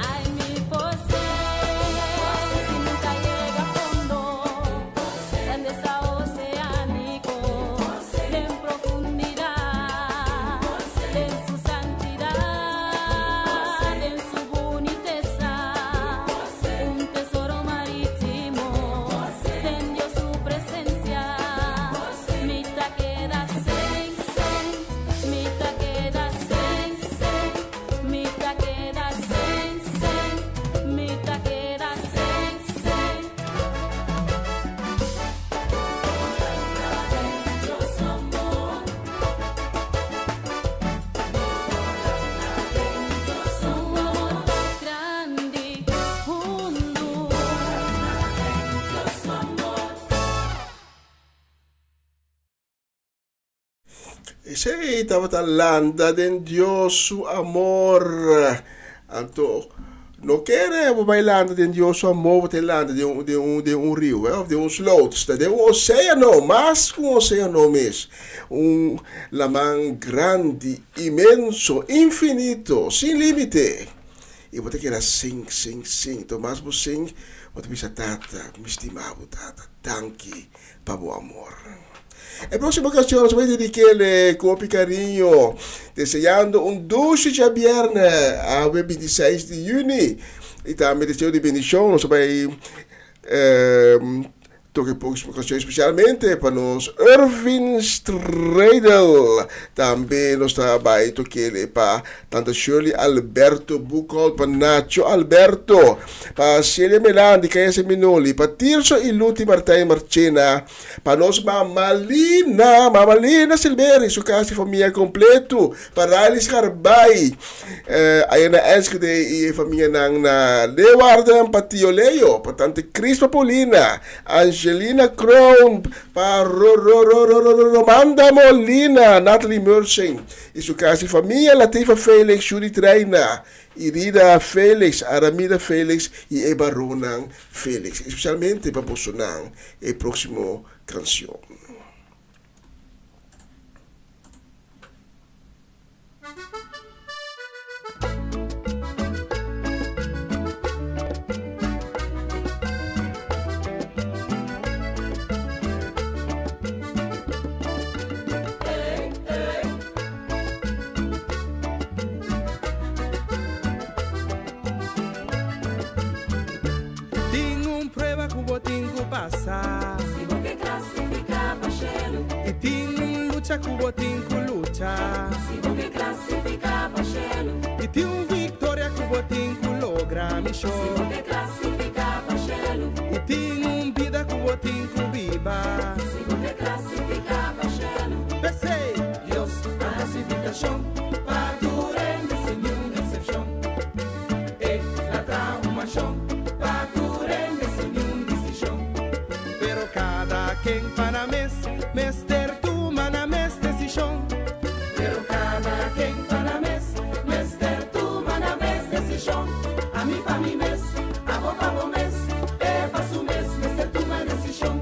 Ay, mi por si nunca llega a fondo, en desahogo oceánico, en profundidad, en su santidad, en su boniteza, un tesoro marítimo, en Dios su presencia, mi ta keda sink, sink, mi ta keda sink, sink, mi ta keda sink, sink, mi ta keda sink, sink. Dios amor. Su amor grandi, hundu. Dios amor. Esei tabata landa den Dios su amor. Anto, no kere bo bai landa den Dios su amor, bo ta landa den un, den un, den un riu, eh, of den un sloot. Ta den un oceano, mas ku un oceano mes. Un laman grandi, inmenso, infinito, sin limite. I bo ta keda sink, sink, sink. To mas bo sink, bo ta bisa, Tata, mi stima bo, Tata. Danki pa bo amor. E próximo canción nos bai dediquele cu hopi cariño, deseando un dushi djabierne, awe 26 di juni. Y tambe deseo di bendicion, nos bai eh, toca e próximo canción especialmente pa nos Irvin Stradel. Tambe nos ta bai toquele pa Tanta Shirley Alberto Boekholt, pa Nacho Alberto, pa Celia Melan di Kaya Seminoli, pa Tirso y Luti Martijn Marchena, pa nos Mama Lina, Mama Lina Silveri, su casa y famia completo, pa Riley Scarbay, eh, aya na Enschede y e famianan na Leeuwarden, pa Tio Leo, pa Tante Crispa Paulina, Angelina Kroon, pa Ro Ro Ro Ro Ro Ro Romanda Molina, Natalie Mursing y su casa y famia, Latifa Felix, Judith Reina, Irida Felix, Aramida Felix y e baronnan Felix. Especialmente pa bosonan e proximo cancion. Tin un prueba ku bo tin ku pasa. Si bo ke klasifiká pa shelu. I tin un lucha ku bo tin ku lucha. Si bo ke klasifiká pa shelu. I tin un viktoria ku bo tin ku logra, mi Si bo ke klasifiká pa shelu. I tin un bida ku bo tin ku biba. Si bo ke klasifiká pa shelu. P'esei, Dios a hasi invitashon pa tur hende sin niun eksepshon. E la traha un manshon pa tur hende sin niun distinshon. Pero kada ken pa nan mes mester tuma nan mes desishon. Pero kada ken pa nan mes mester tuma nan mes desishon. Ami pa mi mes, abo pa bo mes, e pa su mes mester tuma desishon.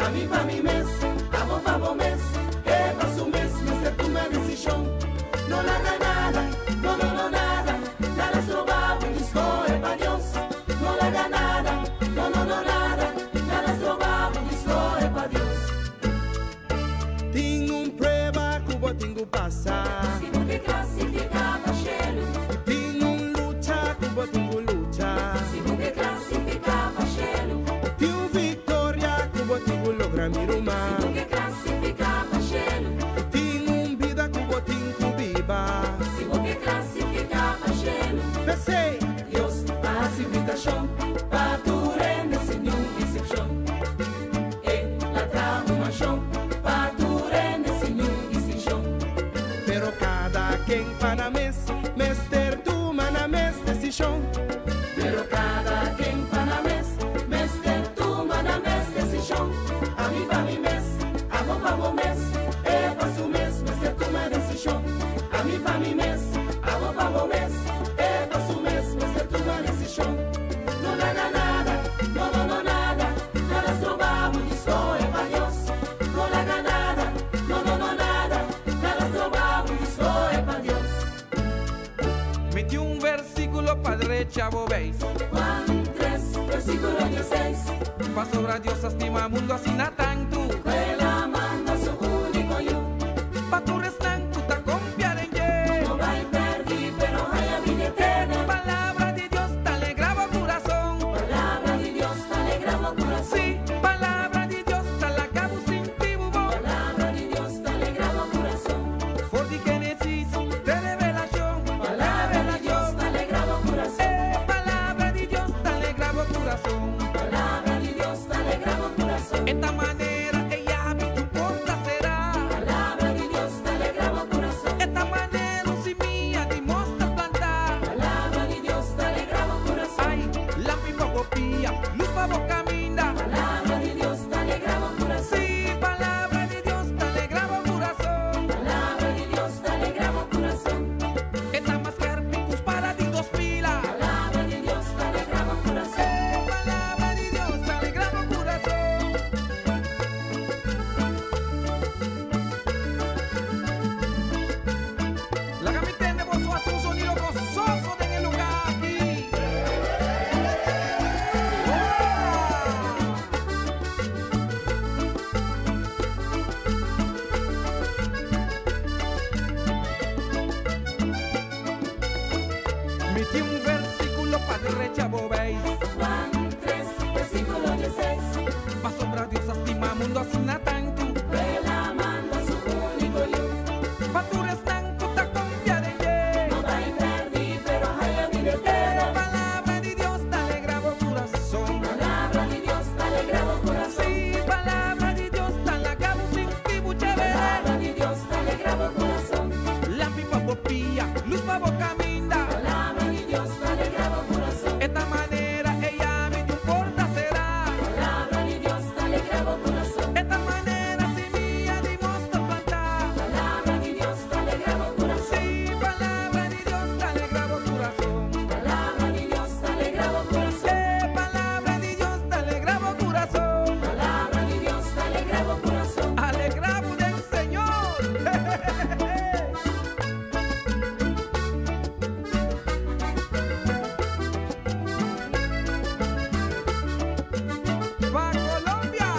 Ami pa mi mes, abo pa bo mes, e pa su mes mester tuma desishon. No laga nada, no no no nada, nada stroba bo di skohe pa Dios. No laga nada, no no no nada, nada stroba bo di skohe pa Dios. Tin un prueba ku bo tin ku pasa. Si bo ke klasifiká pa shelu. Tin un lucha ku bo tin ku lucha. Si bo ke klasifiká pa shelu. Tin un viktoria ku bo tin ku logra, mi ruman. Si bo ke klasifiká pa shelu. Tin un bida ku bo tin ku biba. Si bo ke klasifiká pa shelu. P'esei, Dios a hasi invitashon pa tur hende sin niun eksepshon. E la traha un manshon pa tur hende sin niun distinshon. Pero kada ken pa nan mes mester tuma nan mes desishon. Pero kada ken pa nan mes mester tuma nan mes desishon. Ami pa mi mes, abo pa bo mes, e pa su mes mester tuma desishon. Ami pa mi mes, abo pa bo mes, e pa su mes mester tuma desishon. No laga nada, no no no nada, nada stroba bo di skohe pa Dios. No laga nada, no no no nada, nada stroba bo di skohe pa Dios. Mi tin un versíkulo pa drecha bo beis. Juan 3, versíkulo 16. Pasobra Dios a stima mundu asina tantu. Ku el a manda su úniko Yu. Pa tur esnan ku ta konfia den dje. No bai pèrdí, pero haya bida eterna. Palabra di Dios ta alegrá bo kurason. Palabra di Dios ta alegrá bo kurason. Sí, palabra di Dios ta laga bo sinti bo bon. Palabra di Dios ta alegrá bo kurason. For di Génesis te Revelashon. Palabra di Dios ta alegrá bo kurason. Eh, palabra di Dios ta alegrá bo kurason. Palabra di Dios ta alegrá bo kurason. E ta manera e yabi di un porta será. Palabra di Dios ta alegrá bo kurason. E ta manera un simia di mosta plantá. Palabra di Dios ta alegrá bo kurason. Ai, lampi pa bo pia, lus pa bo kaminda. Palabra di Dios ta alegrá bo kurason. Sí, palabra di Dios ta alegrá bo kurason. Palabra di Dios ta alegrá bo kurason. E ta mas skèrpi ku spada di dos fila. Palabra di Dios ta alegrá bo kurason. Eh, palabra di Dios ta alegrá bo kurason. Laga mi tende boso hasi un sonido gososo den e lugá aki. Ora! Mi tin un versíkulo pa drecha bo beis. Juan 3, versíkulo 16. Pasobra Dios a stima mundu asina tantu. Ku el a manda su úniko Yu. Pa tur esnan ku ta konfia den dje. No bai pèrdí, pero haya bida eterna. Palabra di Dios ta alegrá bo kurason. Palabra di Dios ta alegrá bo kurason. Sí, palabra di Dios ta laga bo sinti bo chévere. Palabra di Dios ta alegrá bo kurason. Lampi pa bo pia, lus pa bo kaminda. Palabra di Dios ta alegrá bo kurason. E ta manera e yabi di un porta será. Palabra di Dios ta alegrá bo kurason. E ta manera simia di mosta plantá. Palabra di Dios ta alegrá bo kurason. Sí, palabra di Dios ta alegrá bo kurason. Palabra di Dios ta alegrá bo kurason. Eh, palabra di Dios ta alegrá bo kurason. Palabra di Dios ta alegrá bo kurason. Alegrá bo den Señor. Pa Colombia!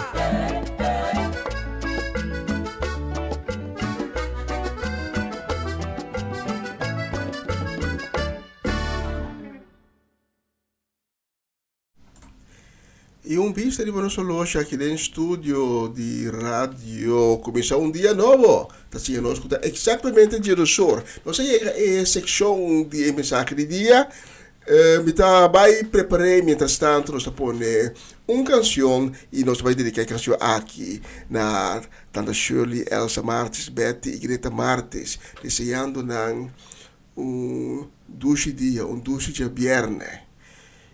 I un bista riba nos horloge aki den studio di radio. Kuminsá un dia nobo! Ta siña nos ku ta eksaktamente djedosor. Nos a yega e sekshon di e mensahe di dia. Mi ta bai prepar'é mientras tanto nos ta pone un kanshon i nos ta bai dediká e kanshon aki na tanta Shirley, Elsa Martis, Betty i Greta Martis, deseando nan un dushi dia, un dushi djabièrnè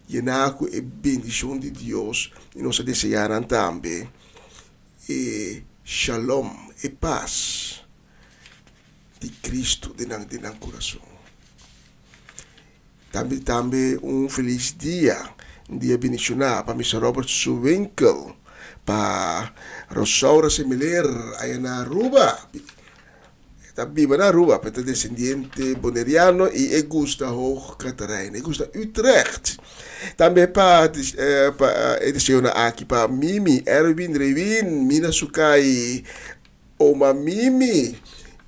yená ku e bendishon di Dios i nos ta deseá nan tambe e shalom, e pas di Kristu den nan den nan kurason. Tambe tambe un felis dia, un dia bendishoná pa Mister Robert Suwinkel, pa Rosaura Semiler aya na Aruba. E ta biba na Aruba, pero e ta desendiente boneriano i e gusta Hoog Catharijne, e gusta Utrecht. Tambe pa pa e deseonan aki pa Mimi, Erwin, Rewin, Mina Sukai, Oma Mimi.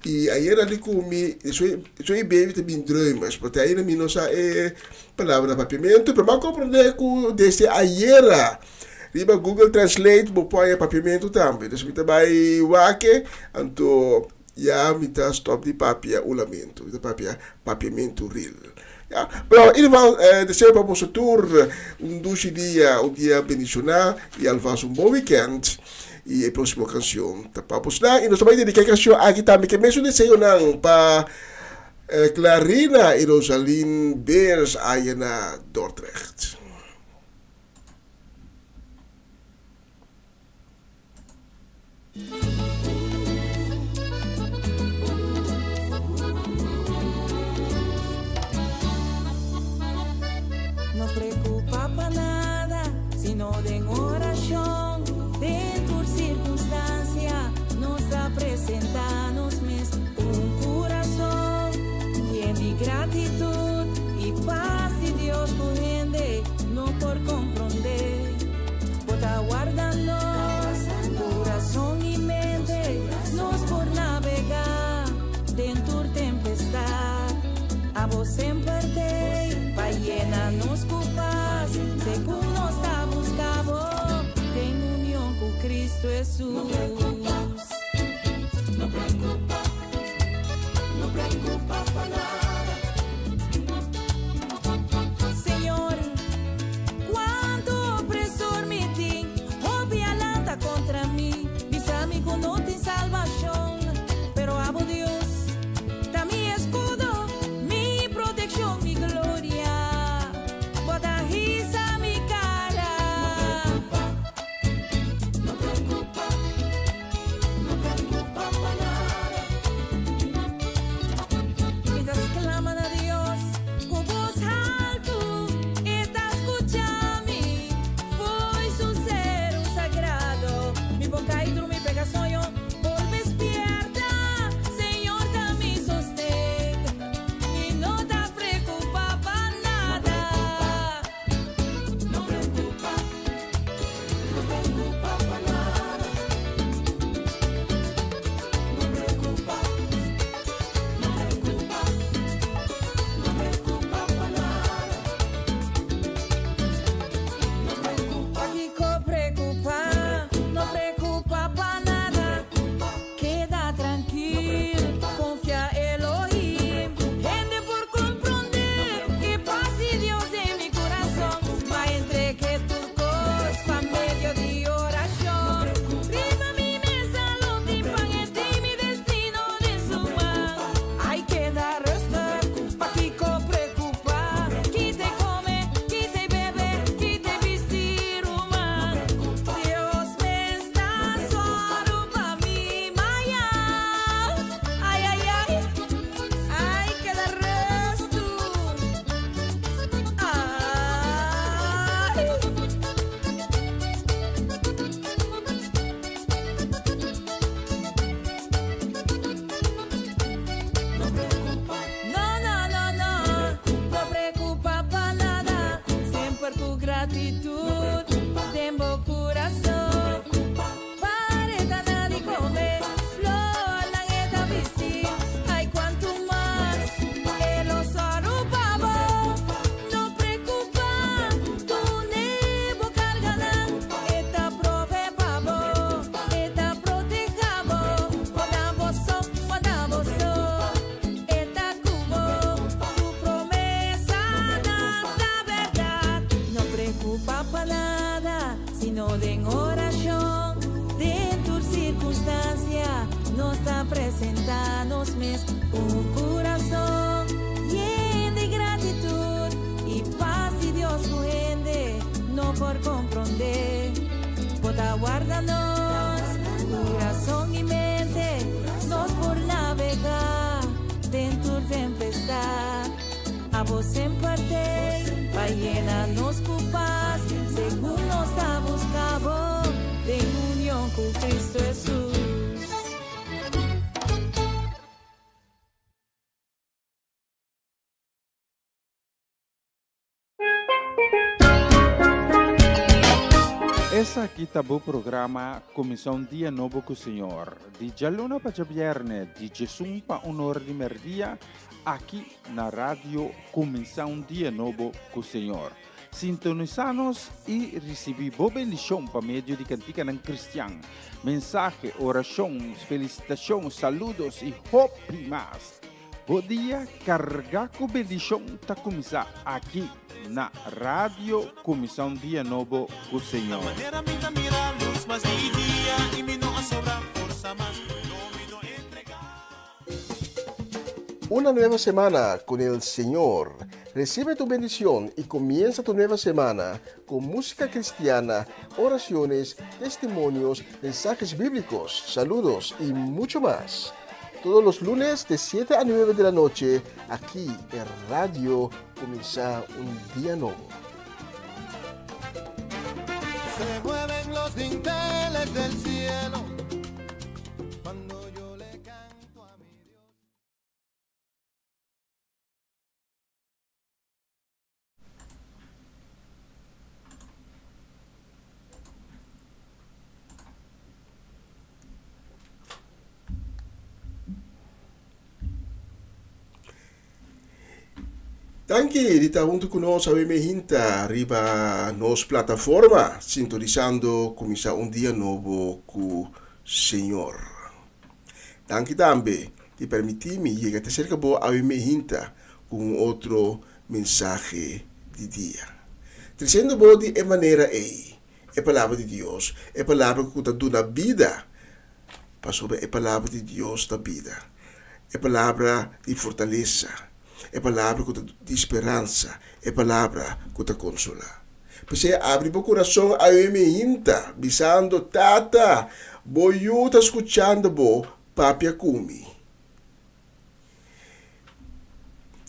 I ayera di ku mi, soy soy baby ta bin dreumes, pero te ainda mi no sa e palabra na papiamentu, pero mi a komprende ku desde ayera Riba Google Translate bo por haña papiamentu tambe. Dus mi ta bai wak e, anto ya mi ta stop di papia ulamentu. Mi ta papia papiamentu ril. Ya. Pero in ieder geval, deseo pa boso tur un dushi dia, un dia bendishoná i alvast un bon weekend. I e próksimo kanshon ta pa bosnan. I nos ta bai dediká e kanshon aki tambe ku e mesun deseonan pa Clarina i Rosalyn Beers aya na Dordrecht. No preocupa pa nada, sino den oracion, den tur circunstancia, nos ta presenta nos mes un curason yen di gratitud. Cristo Jesús. No preocupa, no preocupa, no preocupa pa nada. Señor, cuanto opresor mi tin, hopi a lanta contra mi, bisa mi cu no tin salbacion, pero abo Dios, ta mi escudo, mi proteccion, mi gloria, bo ta hisa mi cara. No preocupa, no preocupa pa nada. Mi ta sclama na Dios cu bos halto, E ta scucha mi, fo'i su sero sagrado. Mi por cay drumi pega soño, bolbe spierta, Señor ta mi sosten, mi no ta preocupa pa nada. No preocupa, no preocupa pa nada. No preocupa, no preocupa, no preocupa pa nada. No preocupa. Pakico preocupa, no preocupa pa nada. Keda trankil, confia Elohim. Hende por comprende e paz di Dios den mi curason. M'a entreg'e tur cos pa medio di oracion. Riba mi mesa lo tin pan e tin mi destino den su man. Ay keda rustig, pakico preocupa. Ki t'ey come, ki t'ey bebe, ki t'ey bisti ruman. Dios mes ta soru pa mi mañan. Ay ay ay, ay keda rustig. Ay. No, no, no, no. No preocupa pa nada. Semper cu gratitud. Den bo curason. Para e ta duna di come. Flor nan e ta bisti. Ay, cuanto mas. E lo soru pa bo. No preocupa. Duna bo carganan. E ta prove pa bo. E ta proteha bo. Warda bo so, warda bo so. E ta cu bo. Su promesanan ta berdad. No preocupa pa nada, sino den oracion. Den tur circunstancia, nos ta presenta nos mes un curason yen di gratitud y paz di Dios cu hende no por comprende. Bo ta warda nos, curason y mente, nos por navega den tur tempestad. Abo semper t'ey, pa yena nos cu paz, segun nos ta busca bo, den union cu Cristo Jesus. Esaki ta bo programa Cuminsa un Dia Nobo cu Señor, di djaluna pa djabierne, di djesun pa un or di merdia, aki na Radio Cuminsa un Dia Nobo cu Señor. Sintonisa nos y ricibi bo bendicion pa medio di canticanan cristian, mensahe, oracion, felicitacion, saludos y hopi mas. Bo dia carga cu bendicion ta cuminsa aki na Radio Cuminsa un Dia Nobo cu Señor. Manera mi ta mira luz mas di dia y mi no a sobra forza mas, no mi no entrega. Una nueva semana con el Señor. Recibe tu bendición y comienza tu nueva semana con música cristiana, oraciones, testimonios, mensajes bíblicos, saludos y mucho más. Todos los lunes de 7 a 9 de la noche, aquí en Radio Comienza un Día Nuevo. Se mueven los dinteles del cielo cuando yo le canto a mi Dios. Danki di ta huntu ku nos awe mehinta riba nos plataforma sintonisando Kuminsá un Dia Nobo ku Señor. Danki tambe di permití mi yega te serka bo awe mehinta ku un otro mensahe di dia. Tresiendo bo di e manera ei e Palabra di Dios, e Palabra ku ta duna bida, pasobra e Palabra di Dios ta bida, e Palabra di fortalesa, e Palabra ku ta di speransa, e Palabra ku ta konsolá. P'esei abri bo kurason awe mehinta, bisando, Tata, bo yu ta skuchando bo papia ku mi.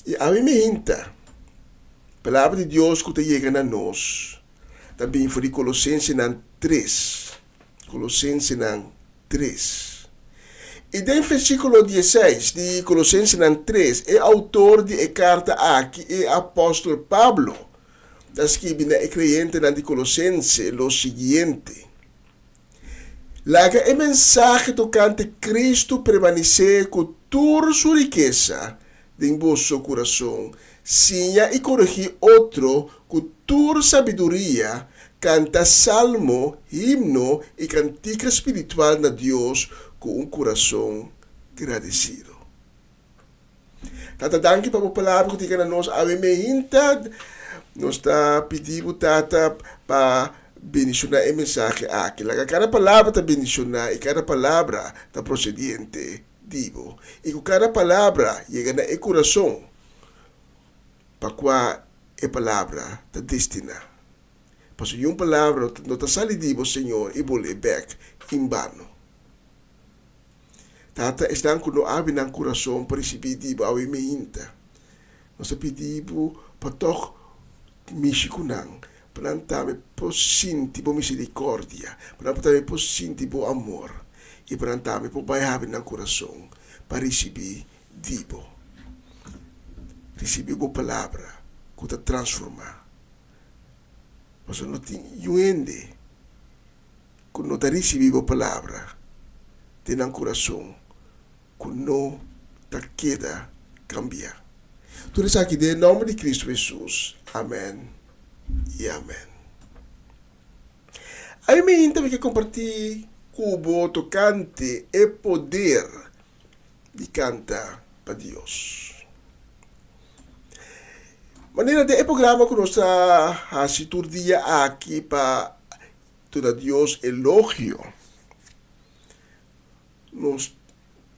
I awe mehinta, Palabra di Dios ku ta yega na nos ta bin for di Kolosensenan tres, Kolosensenan tres. I den versíkulo dieseis di Kolosensenan tres, e outor di e karta aki, e apòstel Pablo, ta skibi na e kreyentenan di Kolosense lo siguiente, Laga e mensahe tokante Kristu permanesé ku tur su rikesa den boso kurason. Siña i koregí otro ku tur sabiduria, kanta salmo, himno i kantika spiritual na Dios ku un kurason gradesido. Tata danki pa bo palabra ku tin na nos awe meinta. Nos ta pidi bo Tata pa bendiciona e mensahe aki. Laga kada palabra ta bendiciona i kada palabra ta procediente di bo. I ku kada palabra yega na e kurason pa kua e palabra ta destina. Pasobra niun palabra no ta sali di bo Señor i bol'e bek inbano. Tata, esnan ku no abi nan kurason pa risibí di bo awe meinta. Nos ta pidi bo pa tòg mishi ku nan, pa nan tambe por sinti bo miserikòrdia, pa nan tambe por sinti bo amor, i pa nan tambe por bai habri nan kurason pa risibí di bo. Risibí bo palabra ku ta transformá. Pasobra no tin yu hende. ku no ta risibí bo palabra den nan kurason ku no ta keda kambiá. Tur esaki den e nòmber di Kristu Hesus. Amèn i amèn. Ai mi hinta mi ke kompartí ku bo tokante e poder di kanta pa Dios. Manera den e programa ku nos ta hasi tur dia aki pa Duna Dios elogio. Nos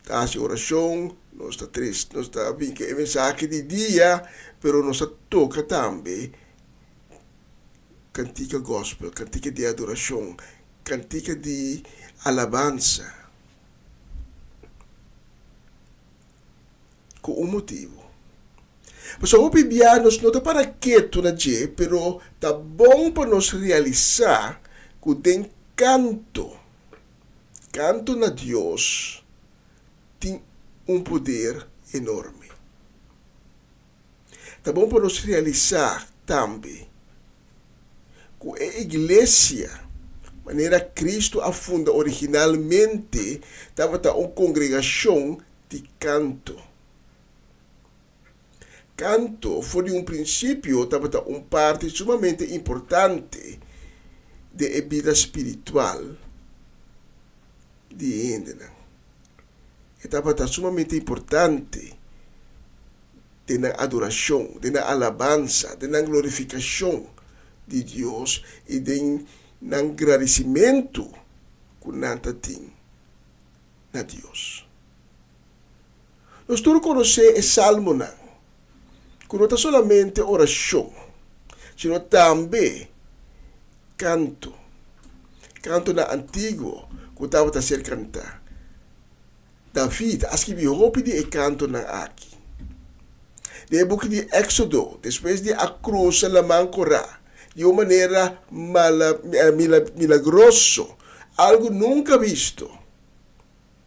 ta hasi orashon, nos ta tres, nos ta bin ku e mensahe di dia, pero nos ta toka tambe kantika gospel, kantika di adorashon, kantika di alabansa. Ku un motibu. Pasobra hopi bia nos no ta para ketu na dje, pero ta bon pa nos realisá ku den kanto, kanto na Dios tin un poder enorme. Ta bon pa nos realisá tambe ku e iglesia, manera Kristu a funda originalmente, tabata un kongregashon di kanto. Kanto for di un prinsipio tabata un parti sumamente importante den e bida spiritual di e hendenan. E tabata sumamente importante den nan adorashon, den nan alabansa, den nan glorifikashon di Dios i den nan gradisimentu ku nan ta tin na Dios. Nos tur konosé e salmonan, ku no ta solamente orashon, sino tambe kanto, kantonan antiguo ku tabata ser kantá. David a skibi hopi di e kantonan aki. Den e buki di Éksodo, despues di a krusa Laman Korá di un manera milagroso, algu nunka bisto,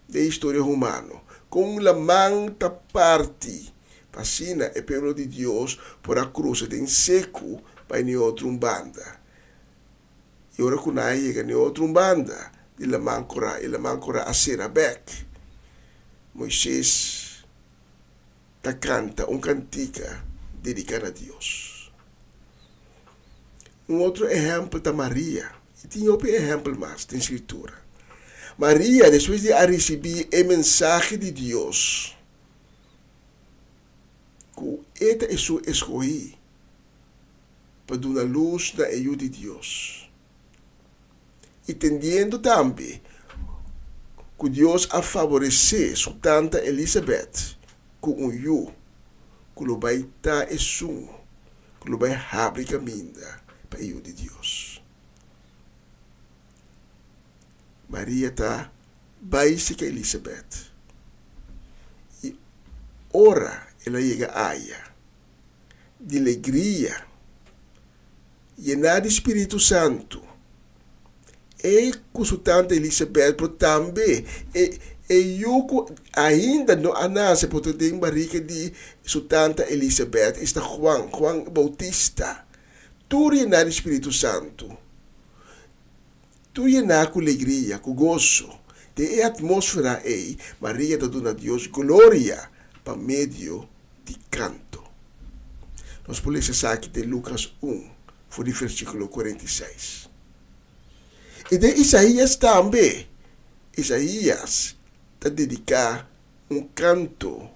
den historia humano, kon laman ta parti pa asina e pueblo di Dios por a krusa den seku bai n'e otro un banda. I ora ku nan a yega n'e otro un banda di Laman Korá, e Laman Korá a sera bèk. Moisés ta kanta un kantika. dediká na Dios. Un otro ehèmpel ta Maria, i tin hopi ehèmpel mas den Skritura. Maria, despues di a risibí e mensahe di Dios ku e ta esun eskohí pa duna lus na e Yu di Dios, i tendiendo tambe ku Dios a faboresé su tanta Elisabet ku un yu ku lo bai ta esun ku lo bai habri kaminda pa e Yu di Dios. Maria ta bai sika Elisabet, i ora el a yega aya, di legria, yená di spiritu santu, e ku su tanta Elisabet, pero tambe e e yu ku ainda no a nase por ta den barika di su tanta Elisabet, esta Juan, Juan Bautista, tur yená di spiritu santu, tur yená ku legria, ku goso. Den e atmósfera ei, Maria ta duna Dios gloria pa medio di kanto. Nos por lesa esaki den Lukas un, for di versíkulo 46. I den Isaías tambe, Isaías ta dediká un kanto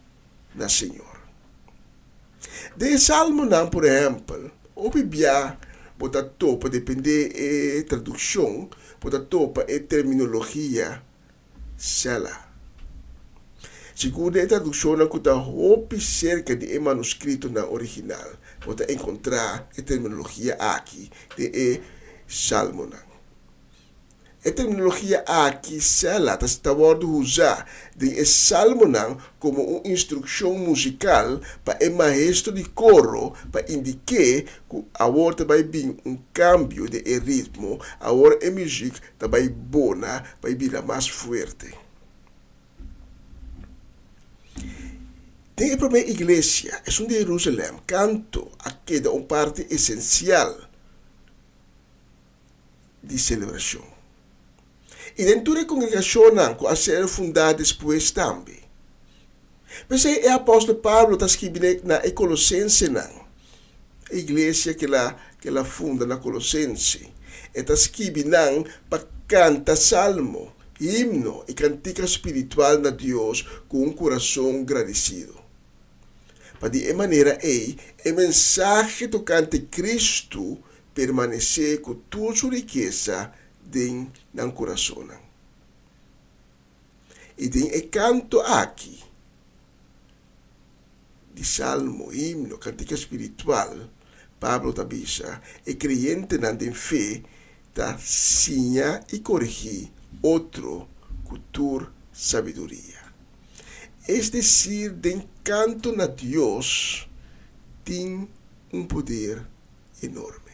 na Señor. Den e Salmonan, por ehèmpel, hopi bia bo ta topa, dependé e tradukshon, bo ta topa e terminologia Sela. Sigur den e tradukshonnan ku ta hopi serka di e manuskritonan original, bo ta enkontrá e terminologia aki den e Salmonan. E terminologia aki, Sela, ta ta wòrdu usá den e Salmonan komo un instrukshon musikal pa e maestro di koro pa indik'é ku awor ta bai bin un kambio den e ritmo, awor e muzik ta bai bona, bai bira mas fuerte. Den e promé iglesia, esun di Herusalèm, kanto a keda un parti esensial di selebrashon. I den tur e kongregashonnan ku a ser fundá despues tambe. P'esei e apòstel Pablo ta skibi na e kolosensenan, e iglesia ku el a funda na Kolosense. E ta skibi nan pa kanta salmo, himno i kantika spiritual na Dios ku un kurason gradisidu. Pa di e manera ei e mensahe tokante Kristu permanesé ku tur su rikesa den nan kurasonnan. I den e kanto aki di salmo, himno, kantika spiritual, Pablo ta bisa, e kreyentenan den fe ta siña i koregí otro ku tur sabiduria. Es desir, den kanto na Dios tin un poder enorme.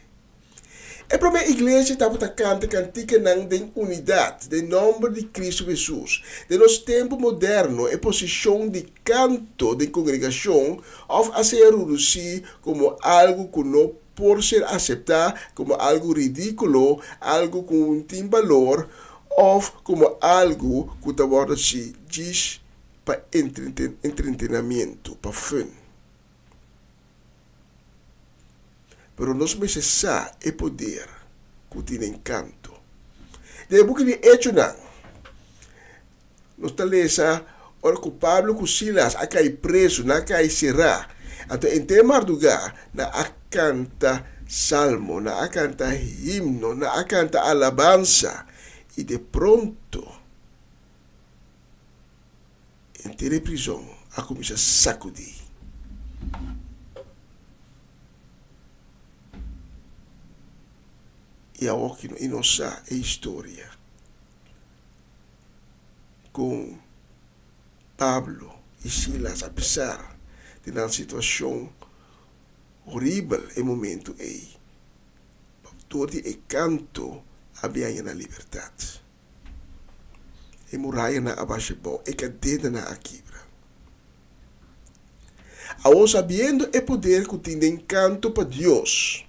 E promé iglesia tabata kanta kantikanan den unidat den nòmber di Kristu Hesus. Den nos tempu moderno e posishon di kanto den kongregashon òf a ser rudusí komo algu ku no por ser aseptá, komo algu ridíkulo, algu ku no tin balor òf komo algu ku ta wòrdu hasi djis pa entretenamiento, pa fun. Pero nos mester sa e poder ku tin den kanto. Den e buki di Echonan, nos ta lesa ora ku Pablo ku Silas a kai presu, nan a kai será. Anto henter e mardugá nan a kanta salmo, nan a kanta himno, nan a kanta alabansa, i de pronto Henter e prizon a kuminsá sakudí. I awor ki i nos sa e historia kon Pablo i Silas apesar di nan situashon horibel e momentu ei, dor di e kanto a biaña na libertat. E murayanan a basha bou, e kadenanan a kibra. Awor sabiendo e poder ku tin den kanto pa Dios,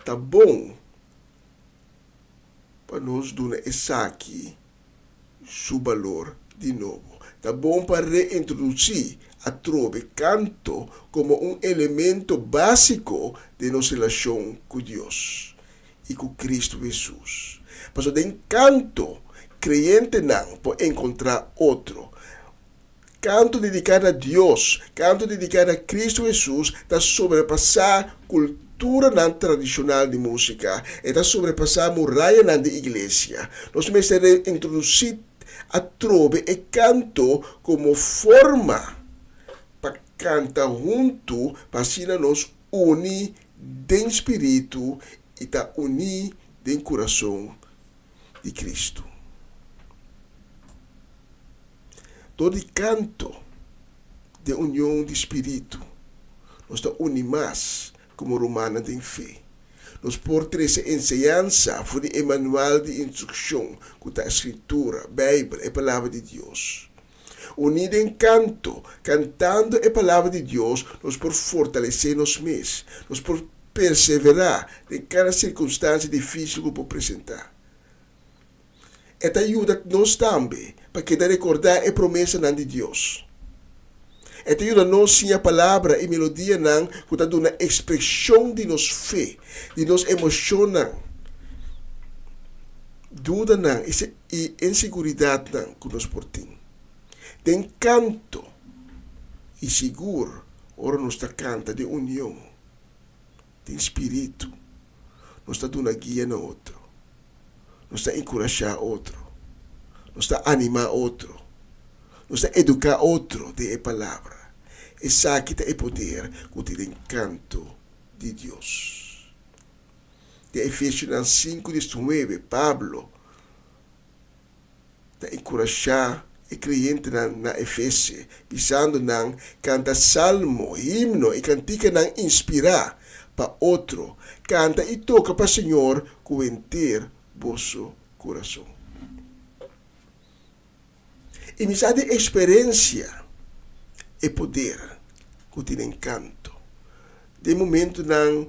ta bon pa nos duna esaki su balor di nobo. Ta bon pa reintrodusí atrobe kanto komo un elemento básiko den nos relashon ku Dios i ku Kristu Hesus. Pasobra den kanto, kreyentenan por enkontrá otro. Kanto dediká na Dios, kanto dediká na Kristu Hesus ta sobrepasá kulturanan tradishonal di músika, e ta sobrepasá murayanan di iglesia. Nos mester reintrodusí atrobe e kanto komo forma pa kanta huntu pa asina nos uni den spiritu i ta uní den kurason di Kristu. Dor di kanto den union di spiritu, nos ta uni mas komo rumannan den fe. Nos por trese enseñansa for di e manual di instrukshon ku ta Skritura, Beibel, e Palabra di Dios. Uní den kanto, kantando e Palabra di Dios, nos por fortalesé nos mes. Nos por perseverá den kada sirkunstansia difísil ku por presentá. E ta yuda nos tambe pa keda rekordá e promesanan di Dios. E ta yuda nos siña palabra i melodianan ku ta duna ekspreshon di nos fe, di nos emoshonnan, dudanan i inseguridatnan ku nos por tin. Den kanto, i sigur ora nos ta kanta den union, den spiritu, nos ta duna guia na otro. Nos ta enkurashá otro. Nos ta animá otro. Nos ta eduká otro den e Palabra. Esaki ta e poder ku tin den kanto di Dios. Den Efesionan sinku diesnuebe, Pablo ta enkurashá e kreyentenan na Efese, bisando nan, Kanta salmo, himno i kantikanan inspirá pa otro, kanta i toka pa Señor ku henter boso kurason. I mi sa di eksperensia e poder ku tin den kanto. Den momentunan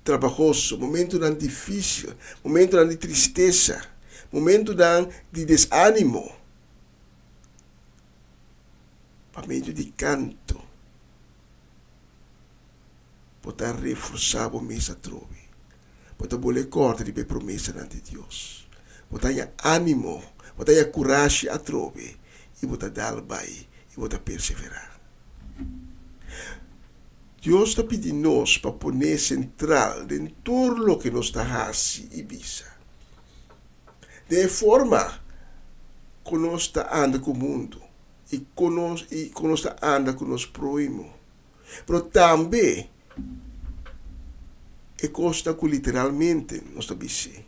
trabahoso, momentunan difísil, momentunan di tristesa, momentunan di desánimo, pa medio di kanto bo ta reforsá bo mes atrobe. Bo ta bolbe kòrda riba e promesanan di Dios. Bo ta haña ánimo, bo ta haña kurashi atrobe i bo ta dal bai i bo ta perseverá. Dios ta pidi nos pa pon'é sentral den tur loke nos ta hasi i bisa. Den e forma ku nos ta anda ku mundu i ku nos i ku nos ta anda ku nos próhimo. Pero tambe e kosnan ku literalmente nos ta bis'é.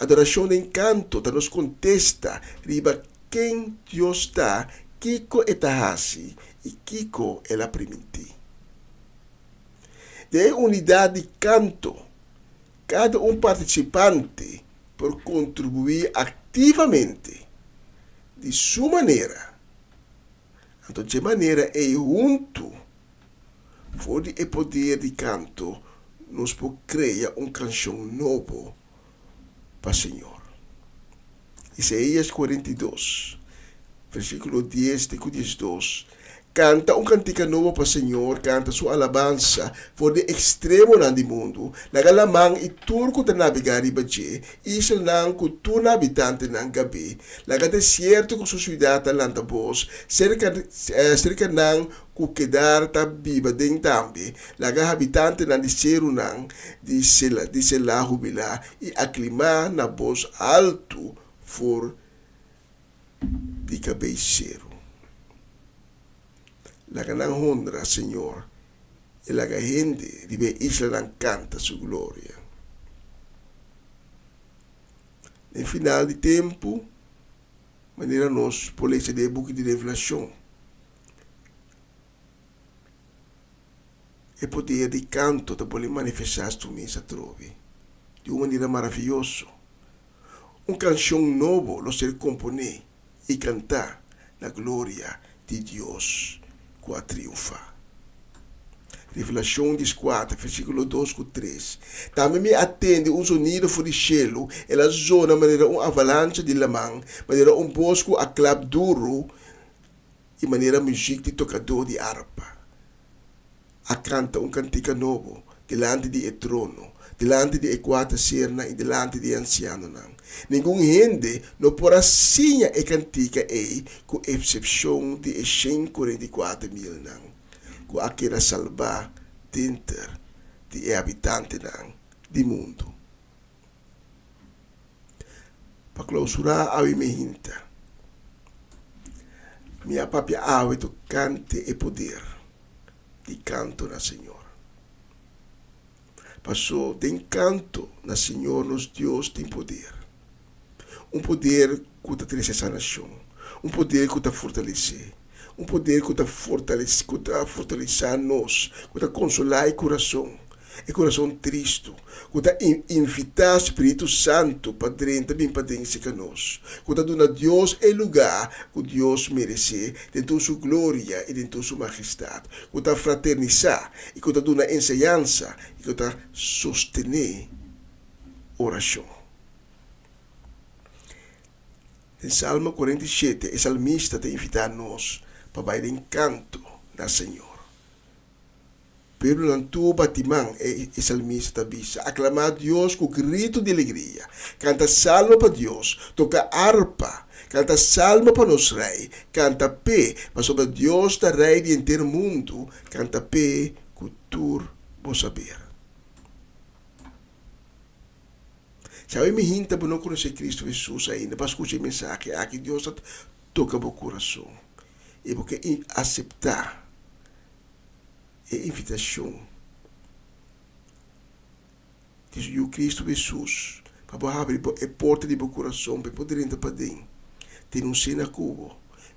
Adorashon den kanto ta nos kontesta riba ken Dios ta, kiko e ta hasi i kiko el a primintí. Den e unidat di kanto, kada un partisipante por kontribuí aktivamente di su manera. Anto dje manera ei huntu, for di e poder di kanto, nos por krea un kanshon nobo pa Señor. Isaías 42, versíkulo 10 te ku 12, Kanta un kantika nobo pa Señor, kanta su alabansa for di ekstremonan di mundu. Laga laman i tur ku ta nabegá riba dje, islanan ku tur nan habitantenan gab'é. Laga desierto ku su siudat ta lanta bos, serka serka nan ku Kedar ta biba den tambe. Laga habitantenan di serunan di Sela di Selá hubilá i aklimá na bos altu for di kabei seru. Laga nan honra Señor i laga hende riba e islanan kanta su gloria. Den final di tempu, manera nos por lesa den e buki di Revelashon, e poder di kanto ta bolbe manifestá su mes atrobe di un manera maravioso. Un kanshon nobo lo ser komponé i kantá na gloria di Dios ku a triunfá. Revelashon dieskuater, versíkulo dos ku tres, Tambe mi a tende un zonido for di shelu, el a zona manera un avalancha di laman, manera un bos ku a klap duru. i manera muzik di tokadó di arpa, a kanta un kantika nobo dilanti di e trono, dilanti di e kuater sernan i dilanti di e ansianonan. Ningun hende no por a siña e kantika ei ku eksepshon di e 144 milnan ku a keda salbá denter di e habitantenan di mundu. Pa klousurá awe mi hinta, mi a papia awe tokante e poder di kanto na Señor. Paso den kanto na Señor nos Dios tin poder. Un poder ku ta trese sanashon, un poder ku ta fortalesé, un poder ku ta fortalesé, ku ta fortalesá nos, ku ta konsolá e kurason, e kurason tristu, ku ta invitá Spiritu Santu pa drenta bin paden serka nos, ku ta duna Dios e lugá ku Dios meresé den tur su gloria i den tur su majestat, ku ta fraternisá i ku ta duna enseñansa i ku ta sostené orashon. Den Salmo 47 e salmista ta invitá nos pa bai den kanto na Señor. Pueblonan tur bati man, e salmista ta bisa, aklamá Dios ku gritu di alegria, kanta salmo pa Dios, toka arpa, kanta salmo pa nos Rei, kanta p'e, pasobra Dios ta Rei di henter mundu, kanta p'e ku tur bo saber. Si awe mi hinta bo no konosé Kristu Hesus ainda, bo a skucha e mensahe aki, Dios ta toka bo kurason i bo ke aseptá e invitashon di su Yu Kristu Hesus pa bo habri bo e porta di bo kurason pa e por drenta paden, tene un sena ku bo,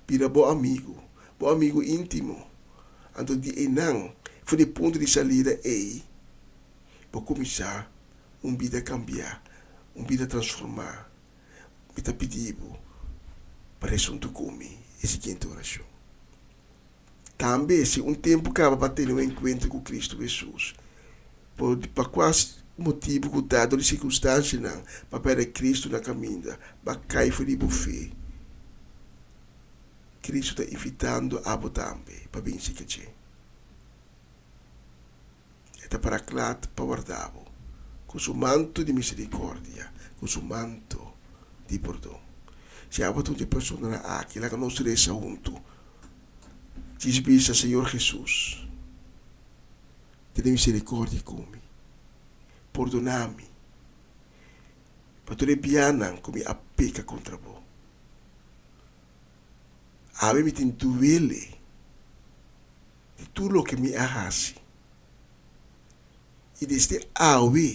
bira bo amigu, bo amigu íntimo. Anto di einan, for di e punto di salida ei, bo kuminsá un bida kambiá, un bida transformá. Mi ta pidi bo pa resa huntu ku mi e siguiente orashon. Tambe si un tempu kaba pa tene un enkuentro ku Kristu Hesus, por pa kua motibu ku ta dor di sirkunstansianan pa pèrdè Kristu na kaminda, ba kai for di bo fe. Kristu ta invitando abo tambe pa bin sika dje. E ta para kla pa warda bo ku su manto di miserikordia, ku su manto di pordon. Si abo ta un di e personanan aki, laga nos resa huntu. Djis bisa, Señor Hesus, tene miserikordia ku mi. Pordona mi pa tur e bianan ku mi a peka kontra bo. Awe mi tin duele di tur loke mi a hasi. I desde awe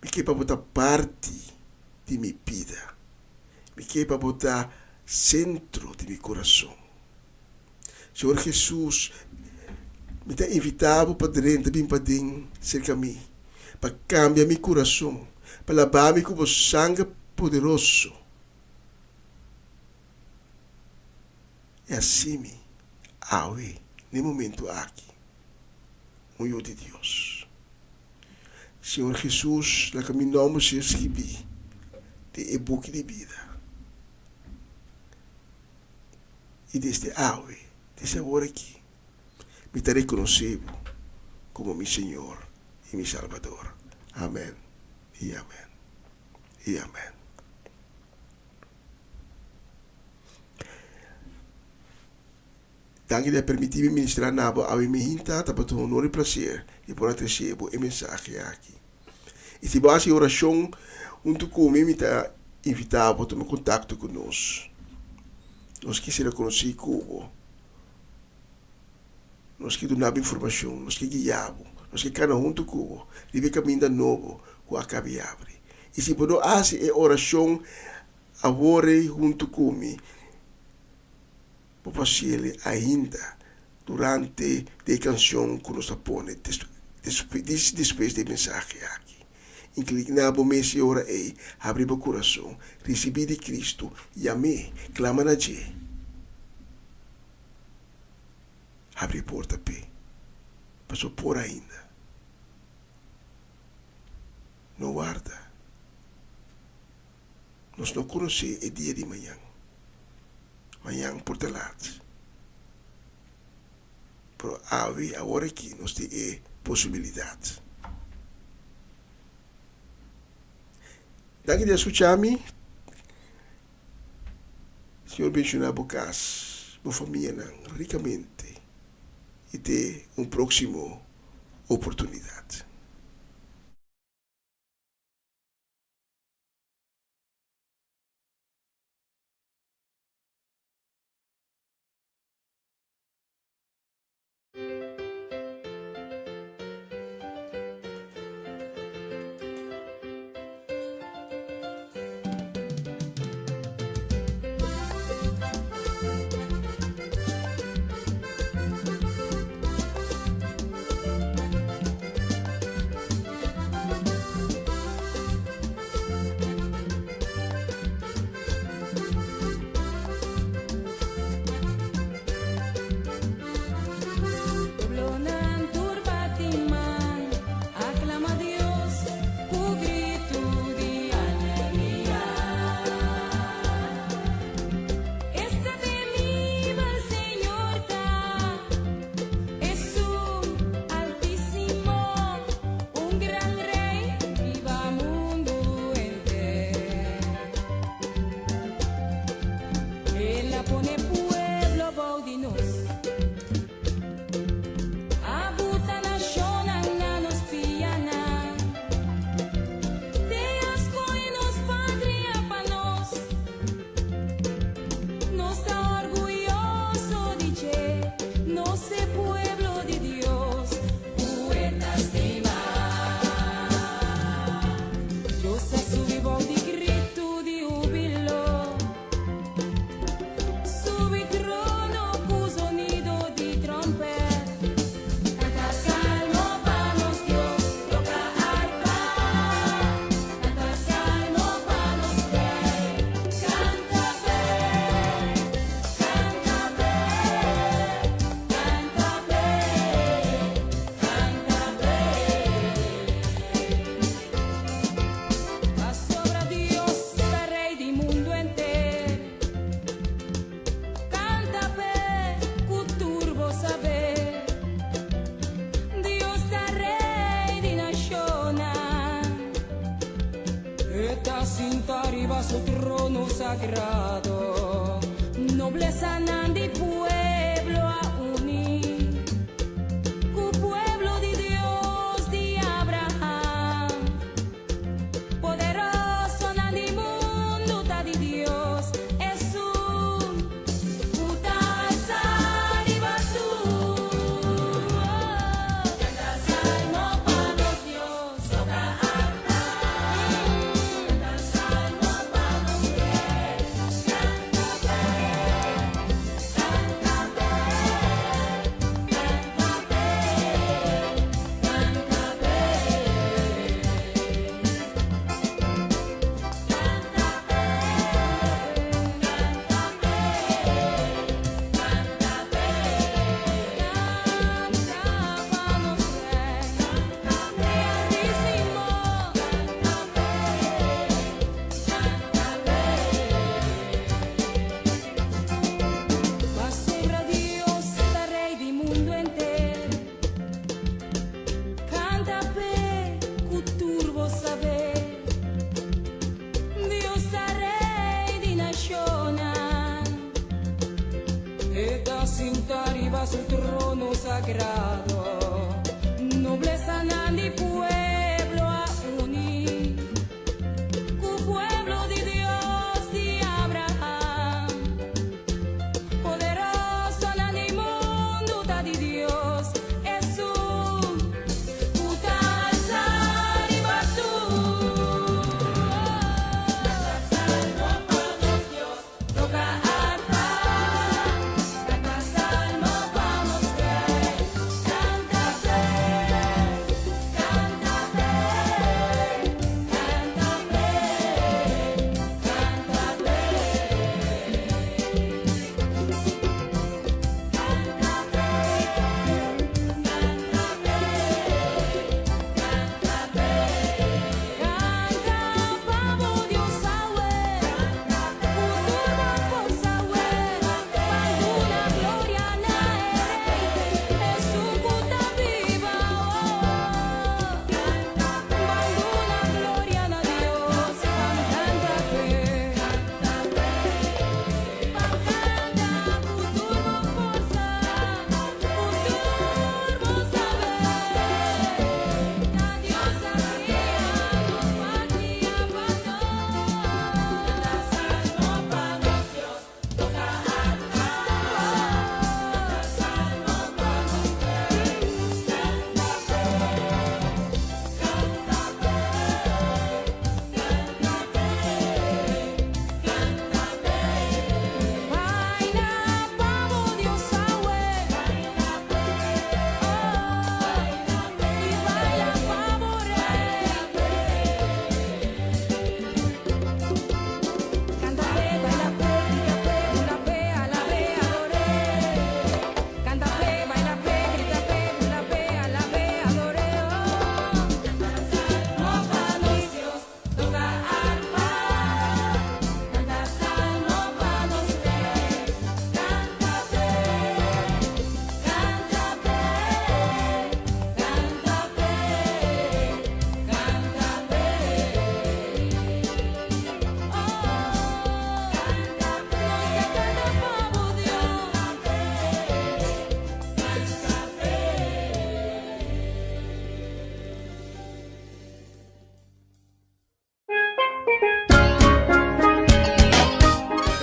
mi ke pa bo ta parti di mi bida. Mi ke pa bo ta sentro di mi kurason. Señor Hesus, mi ta invitá bo pa drenta bin paden serka mi, pa kambia mi kurason, pa labá mi ku bo sanger poderoso. I hasi mi awe, n'e momentu aki, un yu di Dios. Señor Hesus, laga mi nomber ser skibí den e buki di bida. I desde awe, desde awor aki, mi ta rekonosé bo komo mi Señor i mi Salbador. Amen i amen i amen. Danki di a permití mi ministrá na bo awe mi hinta tabata un honor i plaser di por a tresé bo e mensahe aki. I si bo hasi orashon huntu ku mi, mi ta invitá bo tuma kontakto ku nos. Nos kisiera konosí ku bo. Nos ke duna bo informashon, nos ke guia bo, nos ke kana huntu ku bo riba e kaminda nobo ku a kaba di abri. I si bo no hasi e orashon awor ei huntu ku mi, bo por hasiel ainda durante di e kanshon ku nos ta pone despues di e mensahe aki. Inkliná bo mes e ora ei, habri bo kurason, risibí di Kristu, yam'é, klama na dje. Habri e porta p'e, pasobra por ainda. No warda. Nos no konosé e dia di mañan. Mañan por ta lat. Pero awe, awor aki, nos tin e posibilidat. Danki di a skucha mi. Señor benshoná bo kas, bo famianan rikamente i te un próksimo oportunidat. Pueblonan tur bati man, aklama Dios ku gritu di alegria. Esta temibel Señor ta, Esun Altísimo, un gran Rey riba mundu henter. El a pone pueblo bou di nos. A buta nashonnan na nos pianan. Te a skohe nos patria pa nos. Nos ta orguyoso di dje, nos e pueblo di Dios, ku e ta stima. Dios a subi bou di gritu di hubilo, subi trono ku zonido di tròmpèt. Kanta salmo pa nos Dios, toka arpa. Kanta salmo pa nos Rei. Kanta p'e, kanta p'e, kanta p'e, kanta p'e. Pasobra Dios ta Rei di mundu henter. Kanta p'e ku tur bo saber. Dios ta Rei di nashonnan. E ta sintá riba su trono sagrado. Noblesanan di pueblo a uni ku pueblo di Dios di Abraham. Poderosonan di mundu ta di Dios, Esun ku ta alsá riba tur. Kanta salmo pa nos Dios, toka arpa. Kanta salmo pa nos Rei. Kanta p'e, kanta p'e, kanta p'e, kanta p'e. Kanta p'e, kanta p'e, kanta p'e. Kanta pa nos Rei, Rei Altísimo. Kanta p'e, kanta p'e. Pasobra Dios ta Rei di mundu henter. Kanta p'e ku tur bo saber. Dios ta Rei di nashonnan. E ta sintá riba su trono sagrado. Noblesanan di pueblo a uni ku pueblo di Dios di Abraham. Poderosonan di mundu ta di Dios, Esun ku ta alsá riba tur. Kanta salmo pa nos Dios, toka arpa. Kanta salmo pa nos Rei.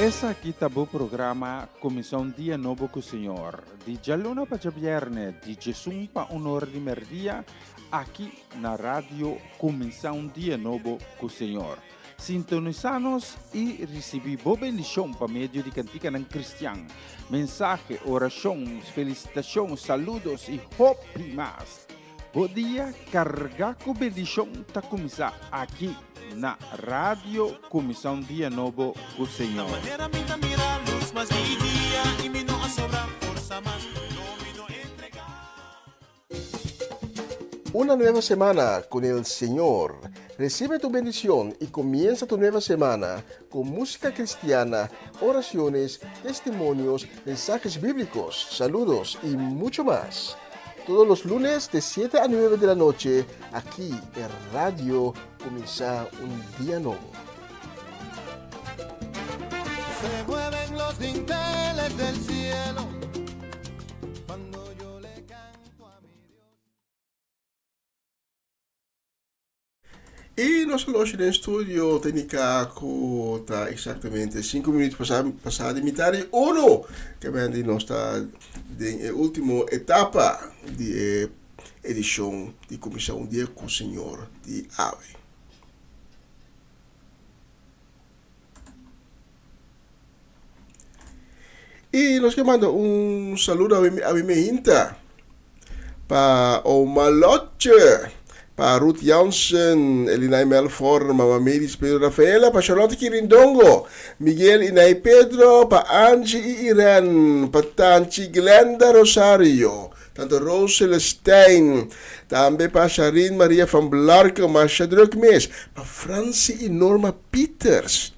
Esaki ta bo programa Kuminsá un Dia Nobo ku Señor, di djaluna pa djabièrnè, di djesun pa un ora di mèrdia, aki na Radio Kuminsá un Dia Nobo ku Señor. Sintonisá nos i risibí bo bendishon pa medio di kantikanan kristian, mensahe, orashon, felisitashon, saludos i hopi mas. Bo dia kargá ku bendishon ta kuminsá aki na Radio Kuminsá un Dia Nobo ku Señor. Una nueva semana con el Señor. Recibe tu bendición y comienza tu nueva semana con música cristiana, oraciones, testimonios, mensajes bíblicos, saludos y mucho más. Todos los lunes de 7 a 9 de la noche, aquí en Radio Comienza un Día Nuevo. Se mueven los dinteles del cielo cuando yo le canto a mi Dios. I nos loshi den studio técnica ku ta exactamente 5 minuut pasa pasa di mitad di uno. Ke men di nos ta den e ultimo etapa di e edishon di Kuminsá un Dia ku Señor di awe. I nos ke manda un saludo awe awe mehinta pa Oma Lotje, pa Ruth Jansen, Elinay Melfor, Mama Meris Pedro Rafaela, pa Charlotte Kirindongo, Miguel Inay Pedro, pa Angie i Irene, pa Tanchi Glenda Rosario, Tante Rose Celestijn, tambe pa Sharin Maria van Blarken, masha druk mes, pa Francie i Norma Pieters.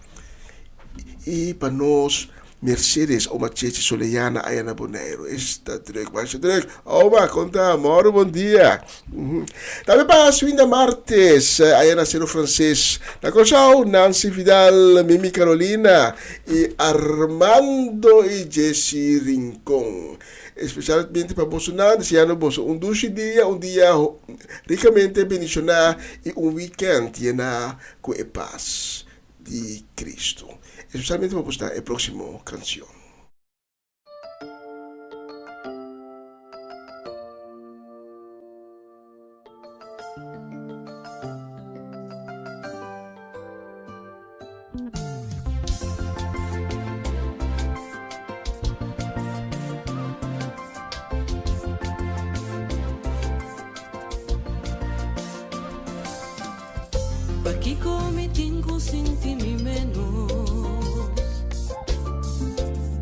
I pa nos Mercedes Oma Chechi Soleana aya na Boneiru. Esta druk, masha druk. Oma, kon ta? Mòru bon dia. Tambe pa Swinda Martes aya na Sero Frances. Na Kòrsou, Nancy Vidal, Mimi Carolina i Armando i Jessy Rincon. Espesialmente pa bosonan, deseando boso un dushi dia, un dia rikamente bendishoná i un wikènt yená ku e pas di Cristo. Especialmente pa boso na e proximo cancion. Pakiko mi tin ku sinti mi menos?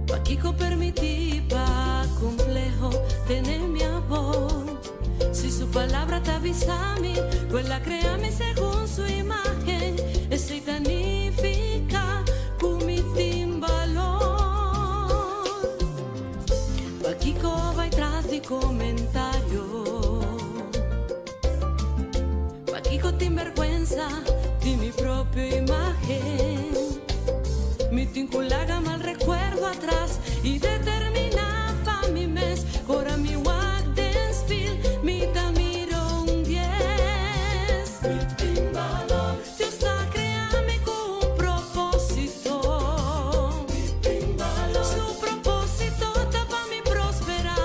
Pakiko permití pa kompleho tene mi abou? Si su palabra ta bisa mi ku el a krea mi segun su imágen, esei ta nifiká ku mi tin balor. Pakiko bai tras di komentario? Pakiko tin bergwensa di mi propio imagen? Mi tin ku laga mal rekuerdo atras i determiná pa mi mes. Ora mi wak den spil, mi ta mira un dies. Mi tin balor. Dios a krea mi ku un propósito. Mi tin balor. Su propósito ta pa mi prosperá.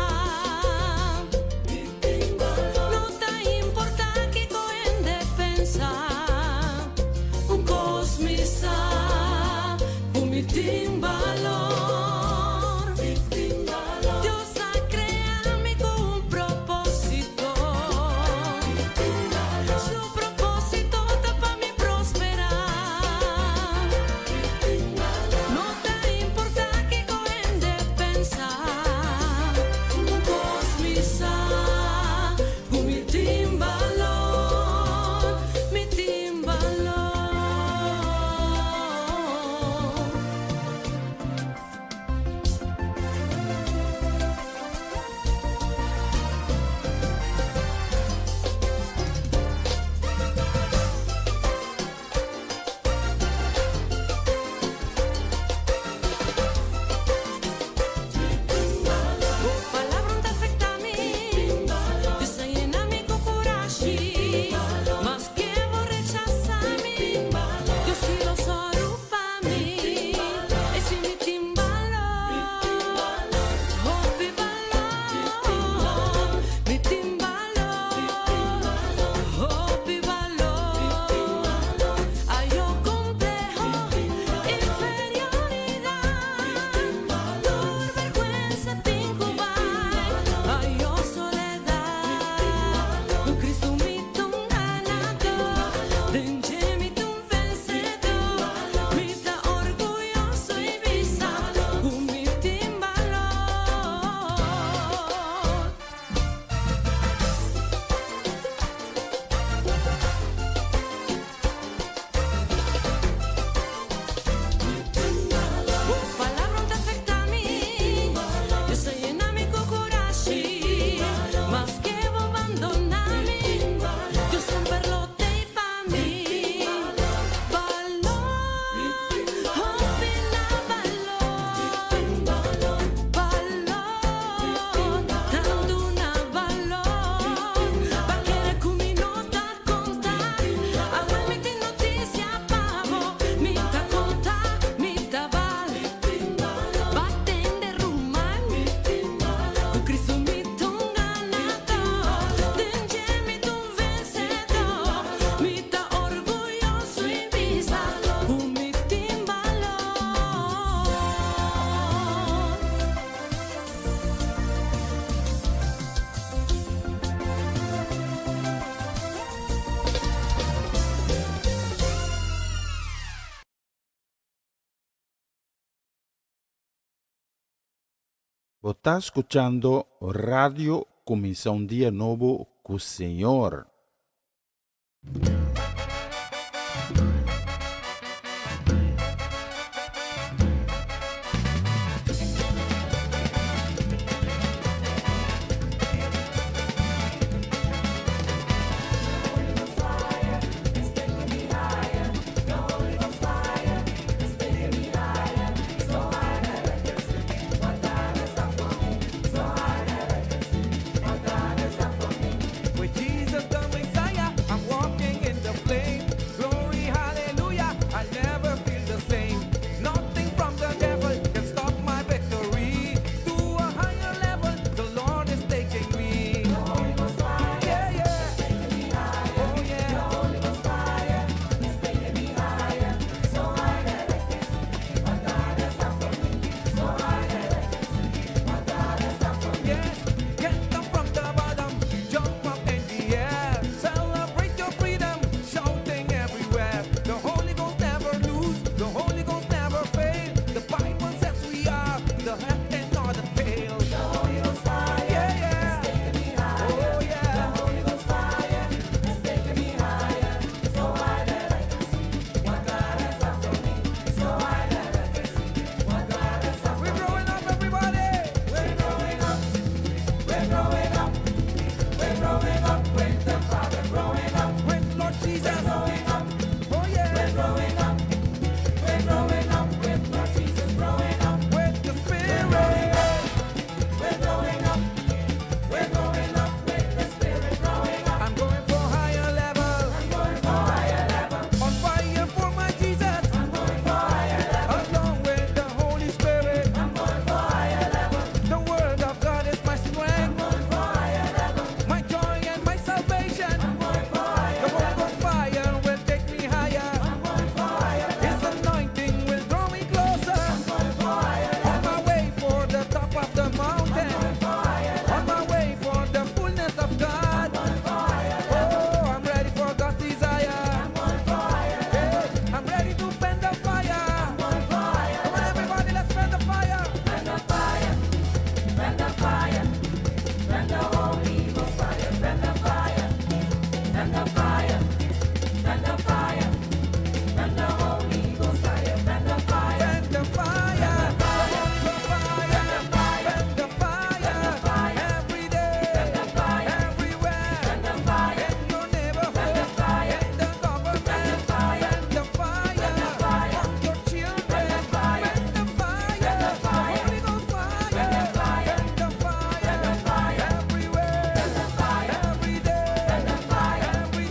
No ta importá kiko hende pensa, un kos mi sa, ku mi tin balor. Bo ta skuchando Radio Kuminsá un Dia Nobo ku Señor. With Jesus the Messiah, I'm walking in the flame. Glory, hallelujah, I'll never feel the same. Nothing from the devil can stop my victory. To a higher level, the Lord is taking me. Yeah, yeah. Oh, yeah. Yes, get up from the bottom, jump up in the air, celebrate your freedom, shouting everywhere. The Holy Ghost never lose, the Holy Ghost never fail. The Bible says we are the head and not the tail. The Holy Ghost fire, yeah, yeah. It's taking me higher. Oh yeah. The Holy Ghost fire, it's taking me higher. So high that I can see what God has done for me. So high that I can see what God has done for me. We're growing up, everybody. We're growing up. We're growing up. We're growing up with the Father. Growing up with Lord Jesus. We're growing up. Oh yeah. We're growing up. We're growing up with Lord Jesus. Growing up with the Spirit. We're growing up. We're growing up with the Spirit. Growing up. I'm going for higher level. I'm going for higher level. On fire for my Jesus. I'm going for higher level. Along with the Holy Spirit. I'm going for higher level. The word of God is my strength. I'm going for higher level. My joy and my salvation. I'm going for higher The Holy Ghost fire will take me higher. I'm going for higher level. His anointing will draw me closer. I'm going for higher level. On my way for the top of the mountain. I'm going for higher level. On my way for the fullness of God. I'm going for higher level. Oh, I'm ready for God's desire. I'm going for higher level. I'm ready to fan the fire. I'm going for higher Come on, everybody, let's fan the fire. Fan the fire. Fan the fire. Fan the Holy Ghost fire. Fan the fire. Fan the fire. Fan the fire. Fan the Holy Ghost fire. Fan the fire. Fan the fire. Holy Ghost fire. Fan the fire. Fan the fire. Every day. Fan the fire. Everywhere. Fan the fire. In your neighborhood. Fan the fire. In the government. Fan the fire. Fan the fire. Fan the fire. On your children. Fan the fire. Fan the fire. Fan the fire. Holy Ghost fire. Fan the fire. Fan the fire. Fan the fire. Everywhere. Fan the fire. Every day. Fan the fire. Every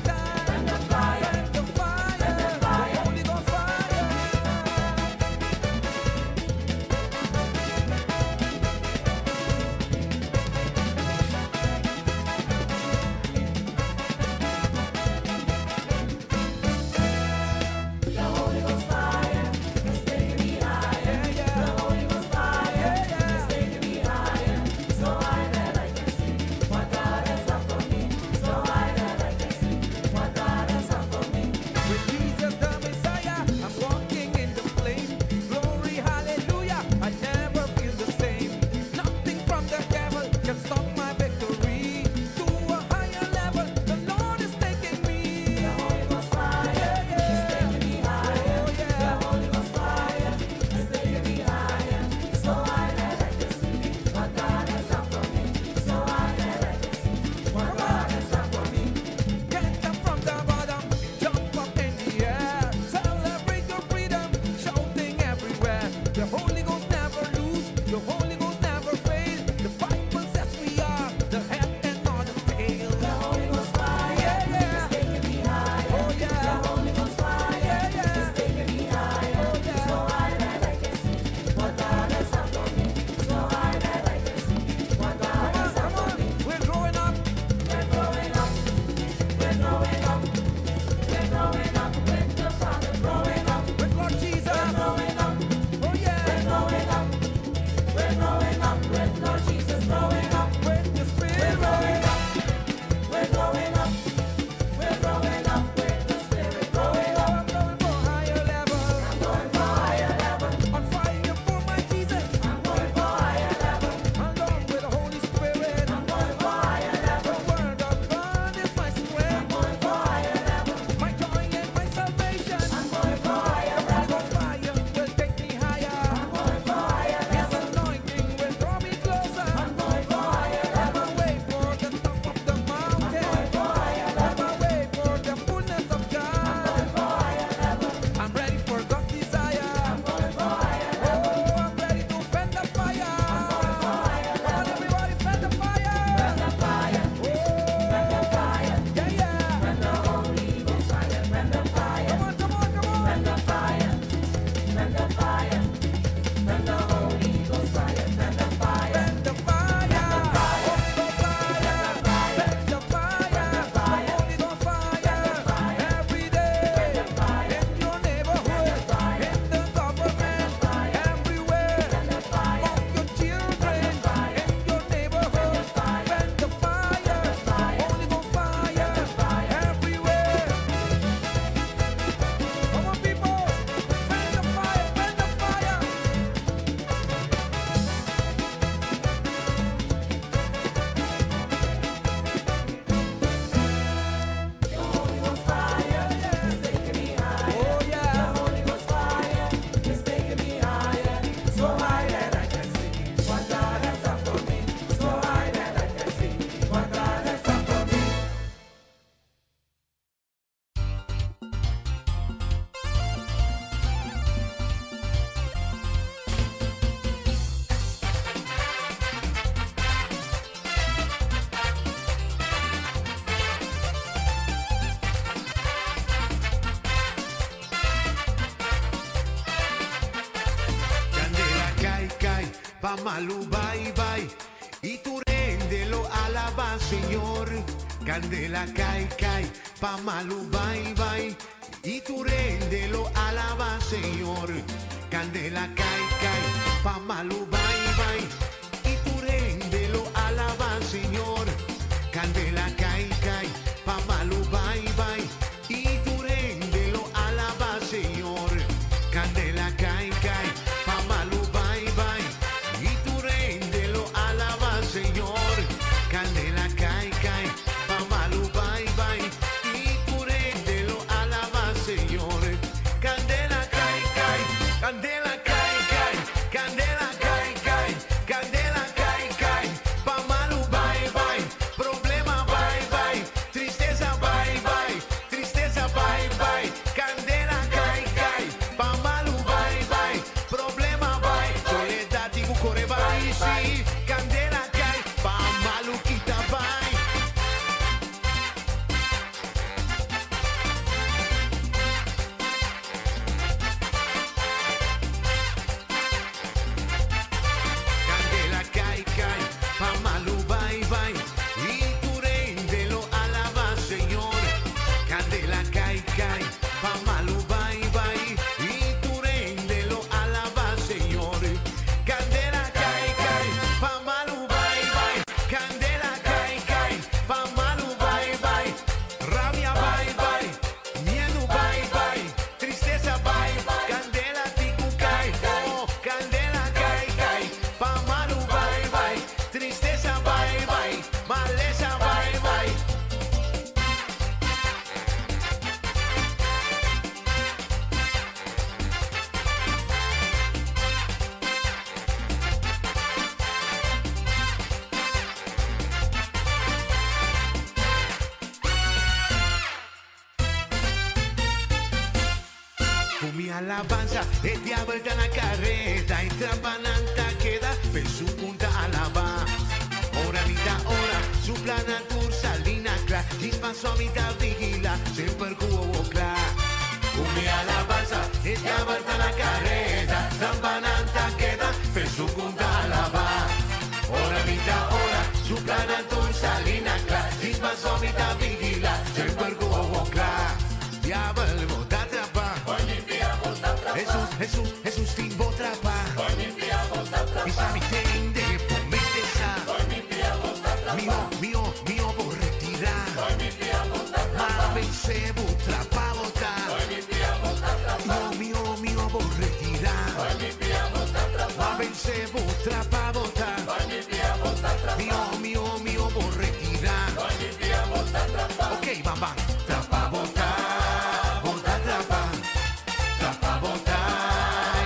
Pa malu bai bai y tur hende lo alaba Señor. Candela cai cai pa malu bai bai y tur hende lo alaba Señor. Candela cai cai pa malu bai bai y tur hende lo alaba Señor. Candela cai cai pa malu bai bai y tur hende lo alaba Señor. Candela cai cai pa malu bai bai y tur hende lo alaba Señor. Candela cai cai pa malu bai bai y tur hende lo alaba Señor. Candela cai cai, candela cai cai, candela cai cai, candela cai cai, pa malu bai bai, problema bai bai, tristeza bai bai, tristeza bai bai, candela cai cai, pa malu bai bai, problema bai, soledad y core bai, sí, candela cai, pa malu kita bai. Candela cai cai, pa malu bai bai, y tur hende lo alaba Señor. Candela cai cai, pa malu bai bai, y tur hende lo alaba Señor. Candela cai cai, pa malu bai bai, candela cai cai, pa malu bai bai, rabia bai bai, miedo bai bai, tristeza bai, candela tin cu cai, oh, candela cai cai, pa malu bai bai, tristeza bai bai, maleza bai bai. Cu mi alabanza, e diabel ta na careda y trampa nan ta keda, pero su punta alaba. Ora mi ta ora, su plan tur sali na cla, dispaso mi ta vigila, semper cu wowo cla. Cu mi alabanza, e diabel ta na careda, trampa nan ta keda, pero su punta alaba. Ora mi ta ora, su plan tur sali na cla, dispaso mi ta vigila, semper cu wowo cla. Diabel bo ta trapa. Jesús, Jesús, Jesús tin bo trapa. Bisa mi tende, prometesa. Mio, mio, mio, bo retira. Ma vence bo trapa bo ta. Mio, mio, mio, bo retira. Ma vence bo trapa bo ta. Mio, mio, mio, bo retira. Ok, bam, bam. Trapa bo ta, bo ta trapa. Trapa bo ta,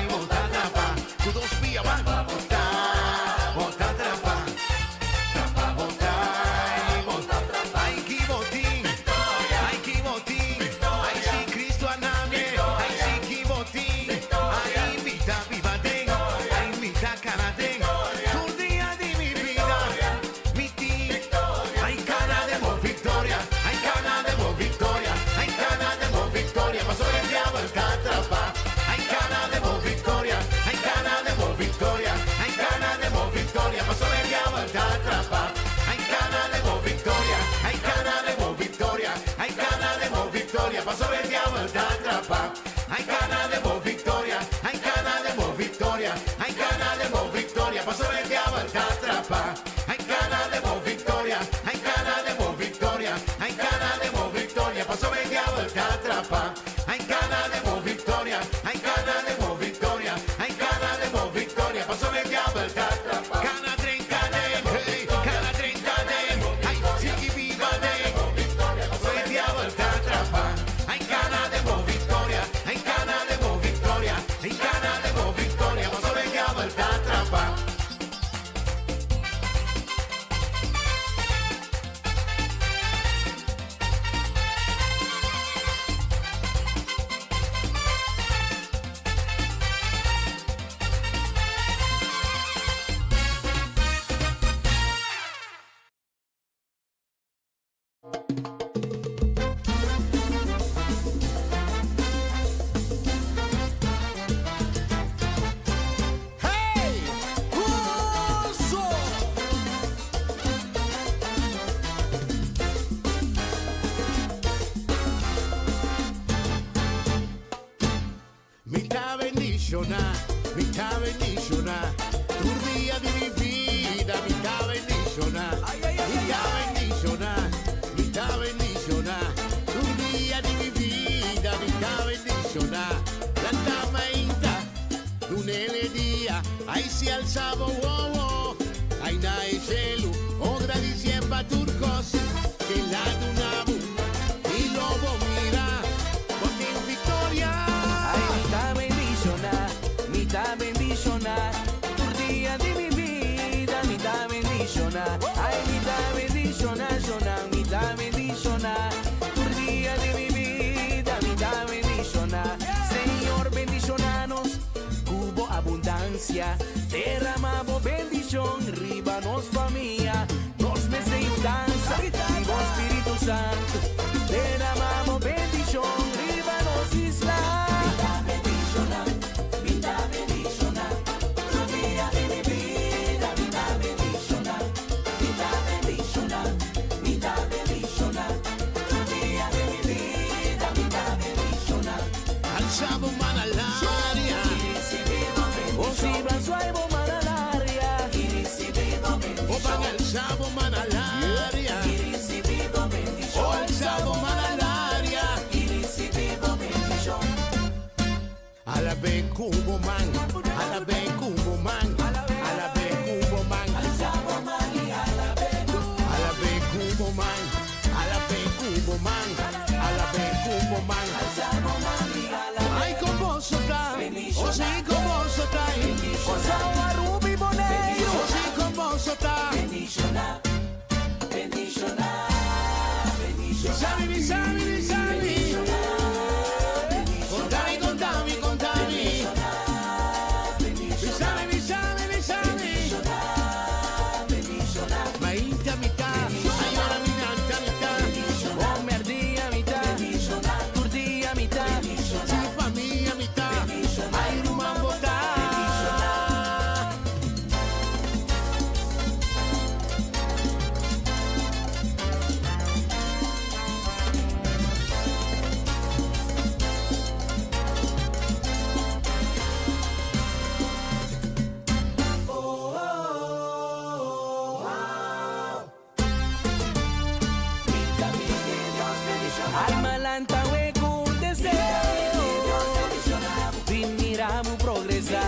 bo ta trapa. Cu dos pia, bam. Ta, bo ta trapa. Trapa bo ta, bo ta trapa. Ay, ki bo tin. Ay, ki bo tin. Ay, si Cristo a nami. Ay, si ki bo tin. Ay, mi ta biba den. Ay, mi ta cana den. Tur dia di mi bida. Mi tin. Ay, cana den bo victoria. Ay, cana den bo victoria. Ay, cana den bo victoria. Paso e diabel ta trapa. Ay, cana den bo victoria. Ay, cana den bo victoria. Ay, cana den bo victoria. Paso e diabel ta trapa. Ay, cana den bo victoria. Ay, cana den bo victoria. Ay, cana den bo victoria. Paso e diabel ta trapa. Ay, cana den bo victoria. Ay, cana den bo victoria. Ay, cana den bo victoria. Paso e diabel ta trapa. Ay, cana den bo victoria. Ay, cana den bo victoria. Ay, cana den bo victoria. Paso e diabel ta trapa. Ay, cana den bo victoria. Ay, cana den bo victoria. Ay, cana den bo victoria. Paso e diabel ta trapa. Cana drinka den. Hey, cana drinka den. Ay, sigui biba den. Paso e diabel ta trapa. Ay, cana den bo victoria. Ay, cana den bo victoria. Ay, cana den bo victoria. Paso e diabel ta trapa. bendishoná, mi ta bendishoná. Tur dia di mi bida mi ta bendishoná. Mi ta bendishoná, mi ta bendishoná. Tur dia di mi bida mi ta bendishoná. Lanta mainta, dunele dia, ai si alsa bo wowo, ai na e shelu, o gradisié pa tur kos ke el a duna bo. I lo bo mira, bo tin viktoria. Ai mi ta bendishoná, mi ta bendishoná, tur dia di mi bida mi ta bendishoná. Ai mi ta bendishoná, shoná, mi ta bendishoná, tur dia di mi bida mi ta bendishoná. Señor bendishoná nos ku bo abundansia, derama bo bendishon riba nos famia. Nos mester yudansa di bo Spiritu Santu, derama bo bendishon riba nos isla. Mi ta bendishoná, mi ta bendishoná, tur dia di mi bida mi ta bendishoná. Mi ta bendishoná, mi ta bendishoná, tur dia di mi bida mi ta bendishoná. Alsa bo man al aria. O si ban suai bo man al aria. O ban alsa bo man al aria. O alsa bo man al aria. Alab'é ku bo man, alab'é ku bo man, alab'é ku bo man. Alab'é ku bo man, alab'é ku bo man, alab'é ku bo man. Ai kon boso ta, o si kon boso ta. Kòrsou, Aruba i Boneiru. O si kon boso ta. Bisami, bisami, bisami. Kontami, kontami, kontami. Bisami, bisami, bisami. Mainta mitá, ay ora mi lanta mitá. O mèrdia mitá, tur dia mitá. Si famia mitá, ay ruman bo ta. Alma lanta we ku un deseo di mira bo progresá.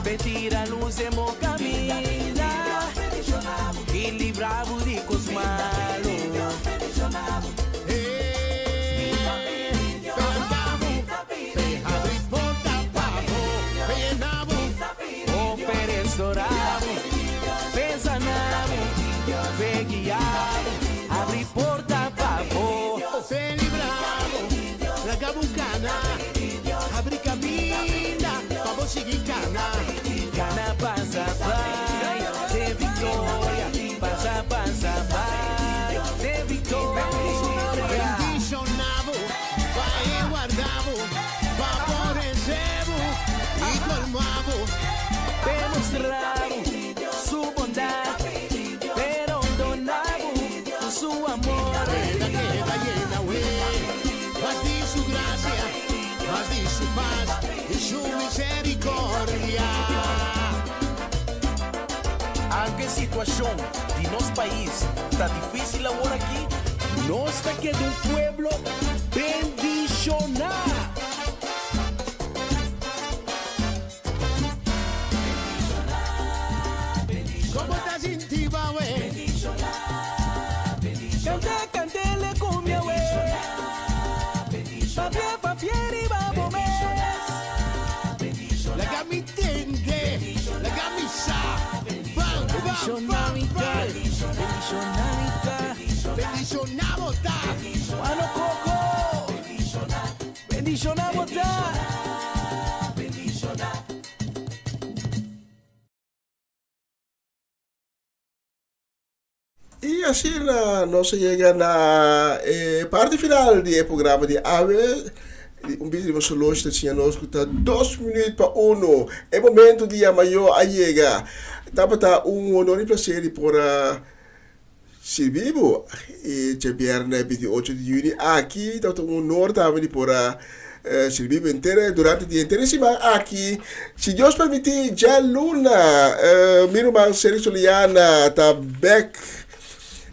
Pe tira lus den bo kaminda i libra bo di kos malu. Pe habri porta pa bo, pe yena bo. O pe restorá bo, pe sana bo, pe guia bo, habri porta pa bo. Pe libra bo, laga bo kana, habri kaminda, pa bo sigui kana. Kana pasa bai, den viktoria, pasa pasa bai, den viktoria. Bendishoná bo, pa e warda bo, favoresé bo i kolma bo. Pe mustra bo su bondat, pe rondoná bo ku su amor. Keda keda yena we, mas di su grasia, mas di su pas i su miserikordia. Aunke situashon di nos pais ta difísil awor aki, nos ta keda un pueblo bendishoná. Kon bo ta sinti awe? Kanta kantele ku mi awe. Papia papia riba bo mes. Laga mi tende, laga mi sa. Bam, bam, bam, bam. Bendishoná mi ta. Bendishoná bo ta. Mano Coco. Bendishoná bo ta. I asina nos a yega na e parti final di e programa di awe. Un bista di nos horloge ta siña nos ku ta dos minuut pa uno. E momento di yama yo a yega. Tabata un honor i placer di por a sirbi bo e djabièrnè 28 di yüni aki. Tabata un honor tambe di por a. Sirbi bo henter durante di henter e siman aki. Si Dios permiti djaluna mi ruman Sergio Soliana ta bek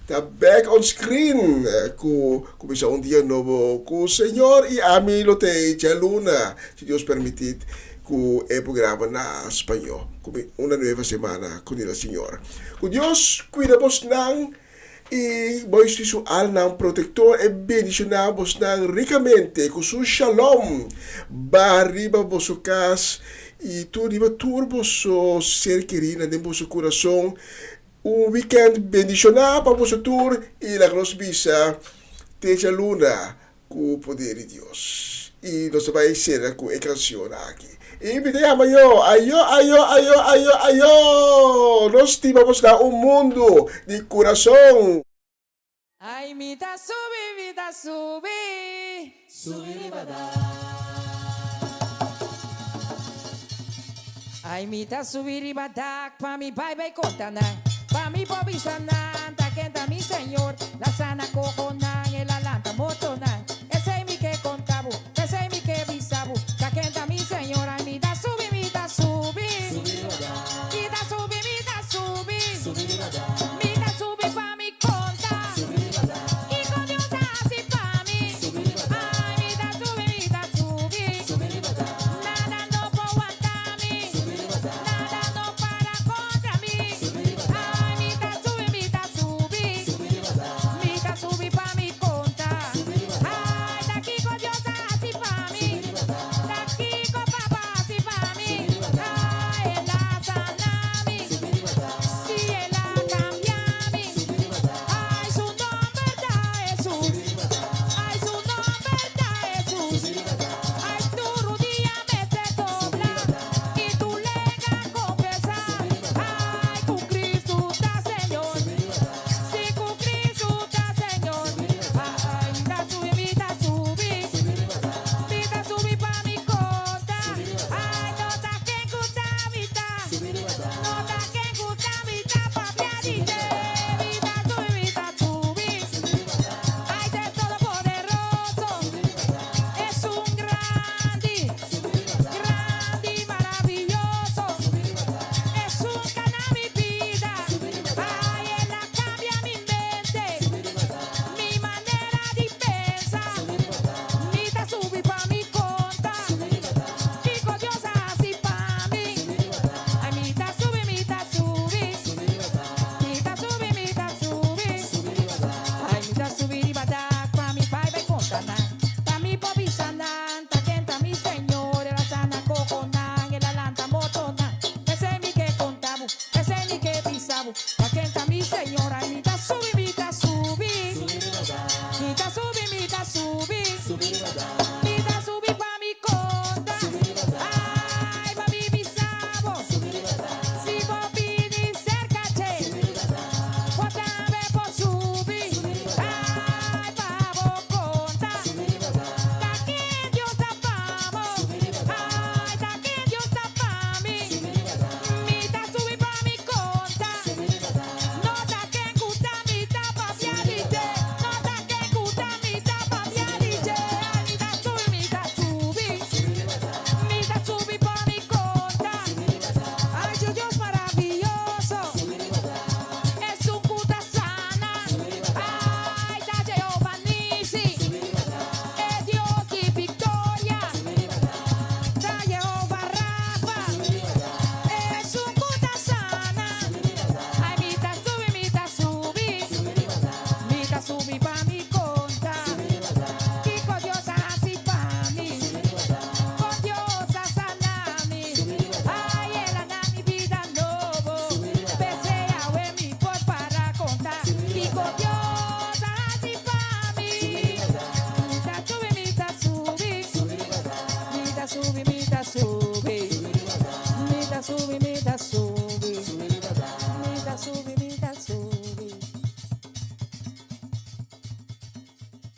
ta bek on screen ku kuminsá un dia nobo ku Señor i ami lo tei djaluna si Dios permiti ku e programa na spañó ku una nueva semana ku nila Señor. Ku Dios kuida bosnan. I bois di su alnan protektor e bendishoná bosnan rikamente ku su shalom ba riba boso kas i tur riba tur boso ser kerínan den boso kurason. Un wikènt bendishoná pa boso tur i laga nos bisa te djaluna ku poder di Dios. I nos ta bai sera ku e kansion aki. I mi ta yama yo, ayo, ayo, ayo, ayo, ayo! Nos stima bos na un mundu di kurason. Ay mi ta subi, mi ta subi, subi riba dak. Ay mi ta subi riba dak pa mi bai bai konta nan, pa mi por bisa nan ta ken ta mi Señor. La sana kohonan, el a lanta mortonan. Esei mi ke konta bo, esei mi ke bisa bo, ta ken ta mi Señor. Ay mi ta subi, mi ta subi, mi ta subi, mi ta subi, mi ta subi pa mi konta kiko Dios a hasi pa mi. Ay mi ta subi, mi ta subi, nada no por wanta mi, nada no para kontra mi. Ay mi ta subi, mi ta subi. Mi ta subi pa mi konta. Ai, ta kiko Dios a hasi pa mi. Ta kiko Papa a hasi pa mi. Ai, el a sana mi. Si, el a kambia mi. Ai, su nomber ta Hesus. Ai, su nomber ta Hesus. Ai, tur rudia mester dobla i tur lenga konfesá. Ai, ku Kristu ta Señor. Si ku Cristo ta Señor. Ay, mi ta subi, mi ta subi. Mi ta subi pa mi konta. Ay, no ta ken ku ta mi ta. No ta ken ku ta mi ta papia di dje. Mi ta subi, mi ta subi. Ay, del Todopoderoso. Es un grandi, grandi, maravilloso. Es un kana mi bida. Ay, el a cambia mi mente, mi manera di pensa. Mi ta subi pa mi conta, kico Dios a haci pa mi. Ay, mi ta subi, mi ta subi, mi ta subi, mi ta subi. Ay, mi ta subi riba dak pa mi bai bai conta nan, pa mi por bisa nan, ta ken ta mi Señor. El a sana cohonan, el a lanta mortonan. Esey mi ke conta bo. Esei mi ke bisa bo, ta ken ta mi Señor, ai mi ta subi, mi ta subi, mi ta subi, mi ta subi, mi ta subi pa mi konta, ai pa mi bisa bo, si bo bini serka dje, bo tambe por subi, ai pa bo konta, ta ken Dios ta pa bo, ai ta ken Dios ta pa mi. Mi ta subi pa mi konta. No ta ken ku ta mi ta papia di dje. No ta ken ku ta mi ta papia di dje. Ay mi ta subi, mi ta subi. Mi ta subi pa mi konta. Ay su Dios maravioso. Esun ku ta sana. Ay ta Jehová Nisi. E Dios di viktoria. Ta Jehová Rafa. Esun ku ta sana. Ai mi ta subi, mi ta subi. Mi ta subi pa mi konta. Kiko Dios a hasi pa mi. Kon Dios a sana mi. Ai el a na mi bida nobo. P'esei awe mi por para konta. Kiko Dios a hasi pa mi. Mi ta subi, mi ta subi. Mi ta subi, mi ta subi. Mi ta subi.